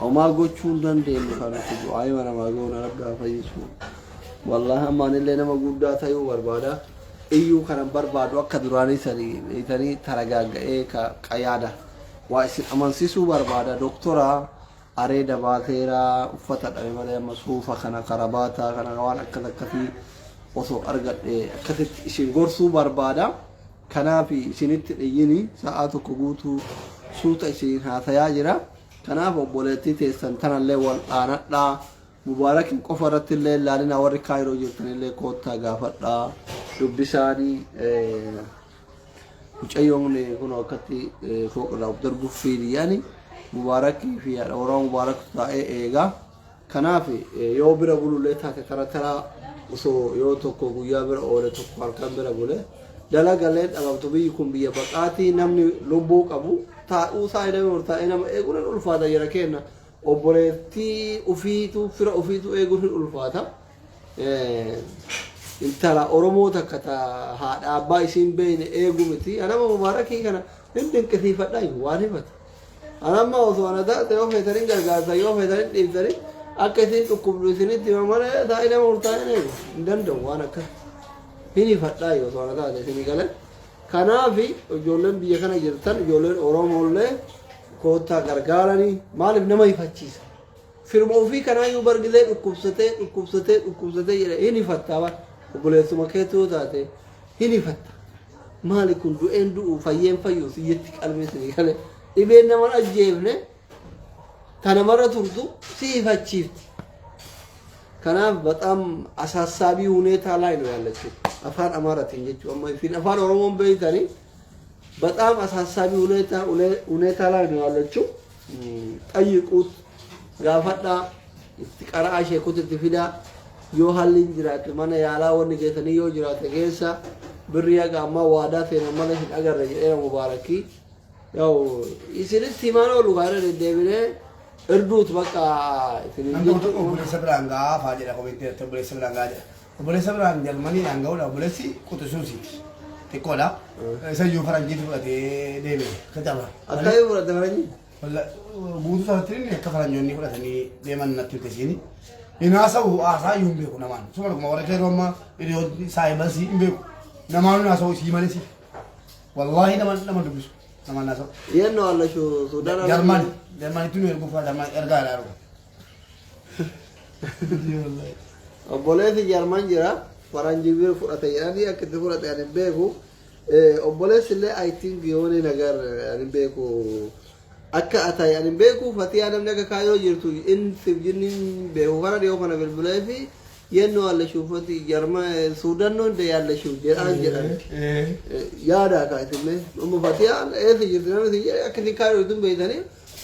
homaa gochuu hin dandeenyu kan nuti du'aayima namaa goona rabbi haa fayyisu. Wallaahi amma anillee nama guddaa tayuu barbaada. Iyyuu kanan barbaadu akka duraanii sanii beeytanii taragaagga'ee ka qayaada. Waa isin amansiisuu barbaada. Doktora areeda baateera uffata dhabe malee amma suufa kana karabaataa kana waan akkas akkasii osoo argadhe akkasitti isin gorsuu barbaada. Kanaaf isinitti dhiyyini sa'aa tokko guutuu suuta isin haasayaa jira. Kanaaf obboleettii teessan tanallee wal dhaanadhaa. Mubaarakin qofa irratti illee ilaalinaa warri Kaayiroo jirtan illee koottaa gaafadhaa. Dubbisaanii mucayyoon kun akkatti fooqirraa of darbuuf fiidiyyaani Mubaarakii fi haadha warraa Mubaaraktu taa'ee eegaa. Kanaaf yoo bira bulullee taate tara taraa osoo yoo tokko guyyaa bira oole tokko halkan bira bule dalagalee dhabamtu biyyi kun biyya baqaatii namni lubbuu qabu taa'uu isaa hidhamee murtaa'ee nama eeguun hin ulfaata jira kenna obboleettii ufiitu fira ufiitu eeguun hin ulfaata. Intala Oromoo takka ta haadha abbaa isiin beeyne eegu miti. Anama Mubaarakii kana hin dinqisiifadha waan hifata. Anamma osoo ana taate yoo feetanin gargaarta yoo feetanin dhiiftanii akka isiin dhukkubdu isinitti hima malee taa'ee nama murtaa'een eegu hin danda'u waan akkas. Hin hifadhaa osoo ana taate isinii galee. Kanaaf ijoolleen biyya kana jirtan ijoolleen Oromoollee koottaa gargaaranii maaliif nama hifachiisa. Firma ofii kanaayyuu bargilee dhukkubsatee dhukkubsatee dhukkubsatee jedhe hin hifattaa bara obboleessuma keetu yoo taate hin hifatta. Maali kun du'een du'u fayyeen fayyu siyyetti qalbii isinii galee dhibeen nama hin ajjeefne ta namarra turtu si hifachiifti. Kanaaf በጣም አሳሳቢ ሁኔታ ላይ ነው ያለችው። አፋን አማራtiin jechuu amma isin afaan Oromoon beeytanii በጣም አሳሳቢ ሁኔታ ሁኔታ ላይ ነው ያለችው። ጠይቁት gaafadhaa itti qara'aa sheekota itti fidaa yoo haalli hin jiraate mana yaalaa wanni geessanii yoo jiraate keessa birrii haga ammaa waadaa seenan malee hin agarre jedheera Mubaarakii. Yaw isinitti himaan oolu kaara deddeebinee irduut bakka isinin Namni tokko jechuudha. Obboleessa biraan gahaa fa'aa jedha komentii irratti obboleessa biraan gahaa jedha. Obboleessa biraan Jarmaniidhaan ga'uudha obboleessi quxisuusiiti. Xiqqoodha. Isa iyyuu faranjiitu fudhatee deeme. Akka Akka yoo fudhate faranjii? Guutuu isaatti inni akka faranjoonni fudhatanii deeman natti himte isiini. Hin haasa'u haasaa iyyuu hin beeku namaan. Suma dhuguma warra keeroo amma hiriyoonni saayibasii hin beeku. Namaan hin haasa'u isii malee si. Wallaahi nama nama dubbisu namaan haasa'u. የት ነው ያለሽው? ሱዳን አለ? Jarman Jarmanitti nu erguuf Jarman ergaa dha. Obboleessi Jarman jira. Faranjii bira fudhate jedhanii akka itti fudhate ani hin beeku. Obboleessi illee I think የሆነ ነገር ani hin beeku. Akka atayi ani hin beeku fatiyaa namni akka kaayoo jirtu inni siif jinni hin beeku kana dhiyoo kana bilbilee fi የት ነው ያለሽው fati Jarman Suudaan ነው እንደ ያለሽው jedhaan jedhan. Yaada kaasillee amma fatiyaan eessa jirti namni isin jedhe akka isin kaayoo jirtu hin beektanii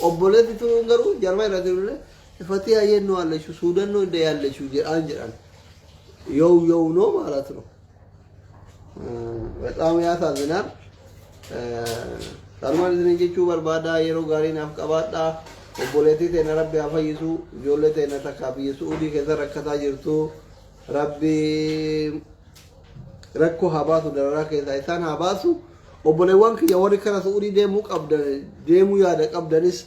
obboleessi tun garuu Jarman irraa jirullee fatiyaa የት ነው ያለሽው Suudaan ነው እንደ ያለሽው jedhaan jedhan. የው የው ነው ማለት ነው። በጣም ያሳዝናል። Kanumaan isin jechuu barbaada yeroo gaarii naaf qabaadha. Obboleettii teenya Rabbi haa fayyisu. Ijoollee teenya takka biyya Su'uudii keessa rakkataa jirtu. Rabbi rakkoo haa baasu dararaa keessaa isaan haa baasu. Obboleewwan kiyya warri kara Su'uudii deemuu qabdan deemuu yaada qabdanis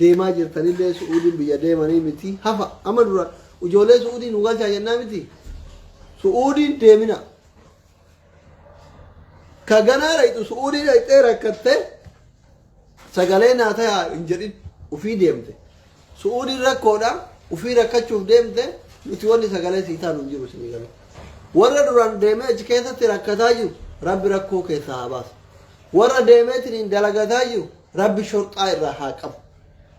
deemaa jirtanillee Su'uudiin biyya deemanii miti. Hafa amma dura ijoollee Su'uudii nu galchaa jennaa miti. Su'uudiin deemina. Ka ganaa dhayxu Su'uudii dhayxee rakkattee sagalee naa tayaa hin jedhin ufii deemte. Su'uudiin rakkoodha ufii rakkachuuf deemte nuti wanni sagalee sii taanu hin jiru isinii galee. Warra duraan deemee achi keessatti rakkataa jiru Rabbi rakkoo keessaa haa baasu. Warra deemeetiin dalagataa jiru Rabbi shorxaa irraa haa qabu.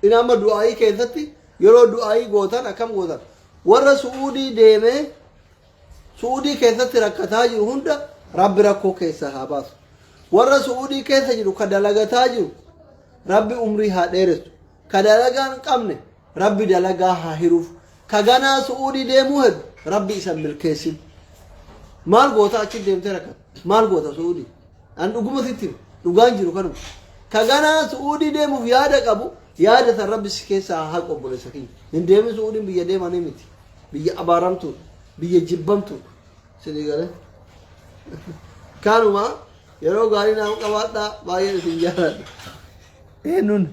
Inni amma du'aayii keessatti yeroo du'aayii gootan akkam gootan warra Su'uudii deemee Su'uudii keessatti rakkataa jiru hunda Rabbi rakkoo keessaa haa baasu. Warra Su'uudii keessa jiru ka dalagataa jiru Rabbi umrii haa dheeressu. Ka dalagaa hin qabne Rabbi dalagaa haa hiruuf. Ka ganaa Su'uudii deemuu hedu Rabbi isa milkeessin. Maal goota achi deemtee rakkata? Maal goota Su'uudii? An dhuguma sitti hima. Dhugaan jiru kanuma. Ka ganaa Su'uudii deemuuf yaada qabu yaada san Rabbi si keessaa haa haqu obboleessa kiyya. Hin deemin Su'uudiin biyya deemanii miti. Biyya abaaramtuudha. Biyya jibbamtuudha. Isinii galee. Kanuma yeroo gaarii naaf qabaadhaa baay'een isin jaaladha. Eenyuun?